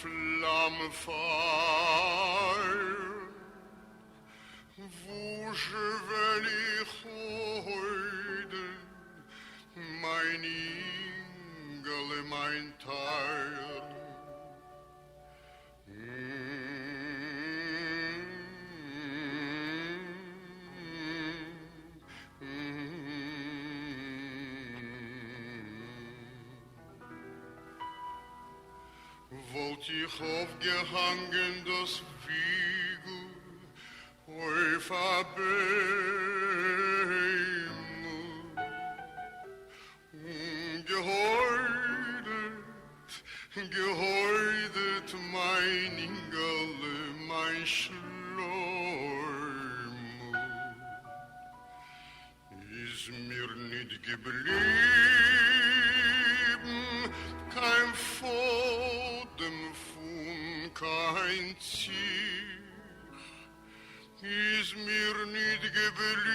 פלאם פייער. וואו זשע וועל איך הוידען, מיין אינגעלע מיין טייערן? וואלט איך אויפגעהאנגען דאס וויגל אויף א ביימל און געהוידעט, געהוידעט מיין אינגעלע מיין שלוימל, איז מיר ניט געבליבן קיין פאדעם פון קיין ציך, איז מיר ניט געבליבן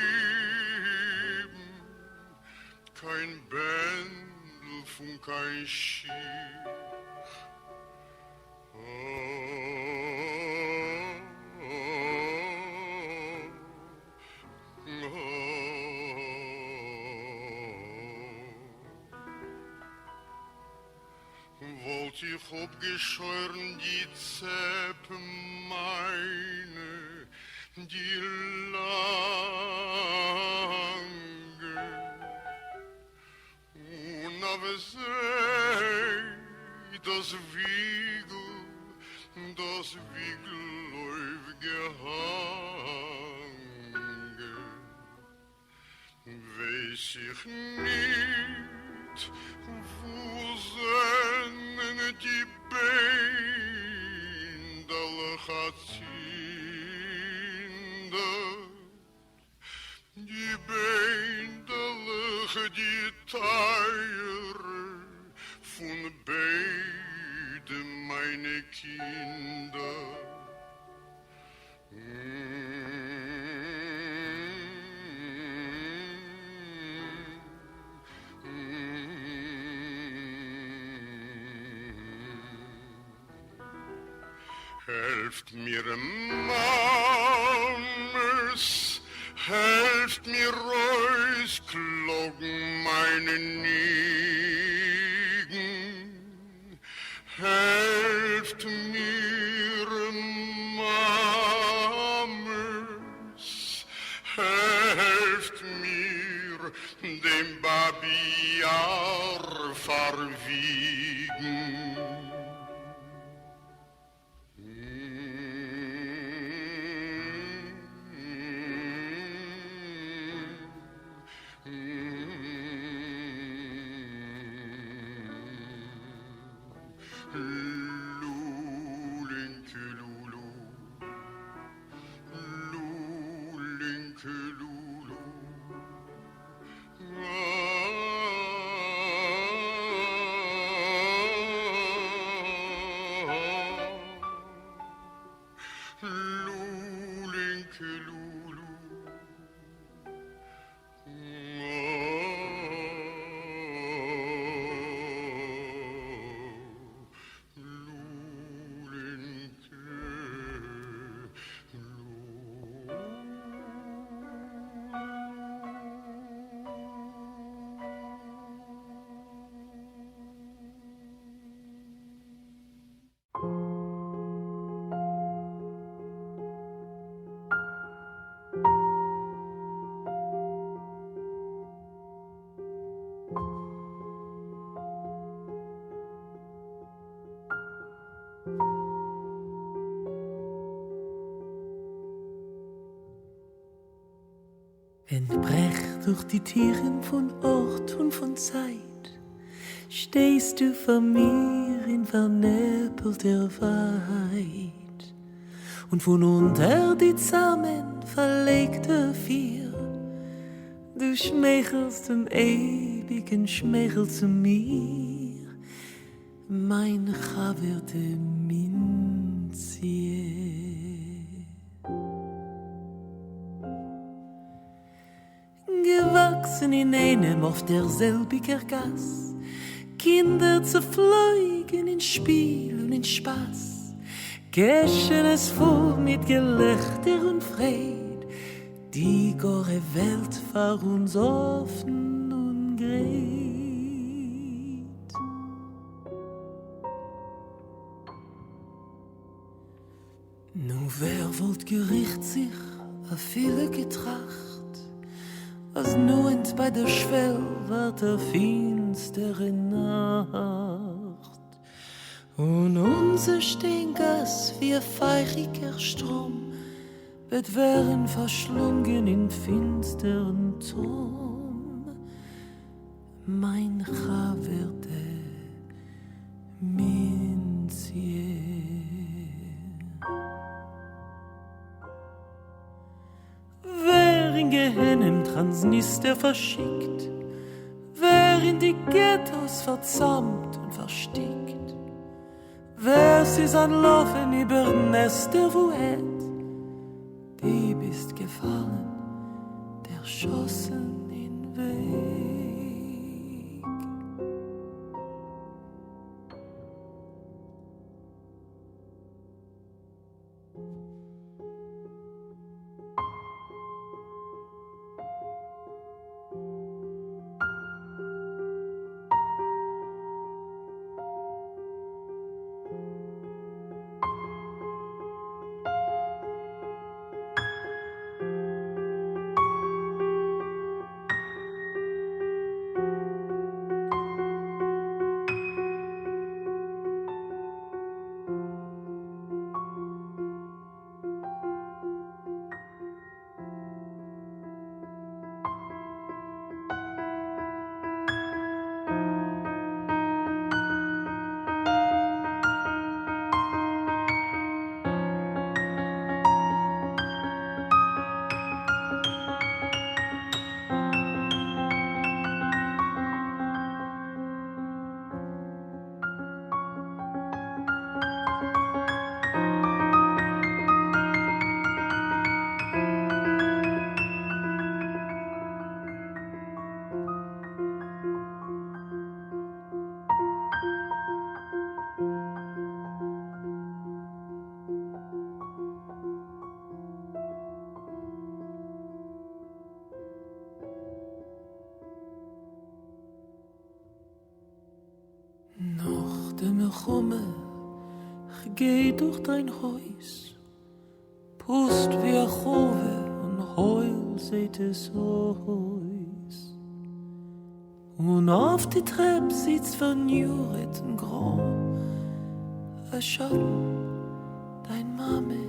קיין בענדל פון קיין שיך. וואלט איך אפגעשוירן די צעפ מיינע די לאנגע און אויף זיי דאס וויגל דאס וויגל אויפגעהאנגען. ווייס איך ניט וואו זענען די ביינדעלעך אצינדערט, די ביינדעלעך די טייערע פון ביידע מיינע קינדער. העלפט מיר מאמעס, העלפט מיר אויסקלאגן מיין ניגון. העלפט מיר מאמעס, העלפט מיר דעם באבי-יאר פארוויגן. ווען כ'ברעך דורך די טירן פון ארט און פון צייט, שטייסטו פאר מיר אין פארנעפלטער ווייט, און פון אונטער די צאמען פארלייגטע פיר, דו שמייכלסט דעם אייביגן שמייכל צו מיר, מיין חבר'טע מינציע. געוואקסן אינאיינעם אויף דער זעלביגער גאס, קינדער צעפֿלויגן אין שפּיל און אין שפּאַס, קעשענעס פֿול מיט געלעכטער און פֿרייד, די גאָרע וועלט פֿאַר אונדז אָפֿן און גרייט. נו, ווער וואָלט געריכט זיך אַפֿילו געטראַכט, אַז נאָענט בײַ דער שוועל וואַרט אַ פֿינצטערע נאַכט, און אונדזער שטיין-גאַס ווי אַ פֿײַכיקער שטראָם וועט ווערן פֿאַרשלונגען אין פֿינצטערן תּהום. מיין חבר'טע מינציע. ווער אין גיהנום טראנסניסטער פארשיקט, ווער אין די געטאס פארצאמט און פארשטיקט, ווער ס'איז אנטלאפן איבער דנעסטער וואוהעט, די ביסט געפאלן דערשאסן אין וועג. נאך די מלחמה כ'גיי דורך דיין הויז, פוסט ווי א חורבה און הויל זעהט עס אויס, און אויף די טרעפ זיצט פארניורעט און גרא א שאטן דיין מאמע,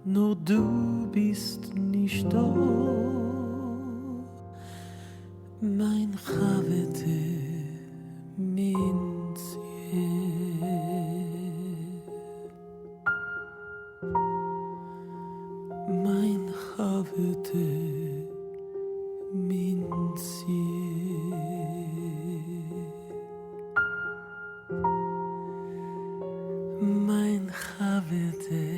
נאר דו ביסט נישטא מיין חבר'טע מינציע. מיין חבר'טע מינציע. מיין חבר'טע.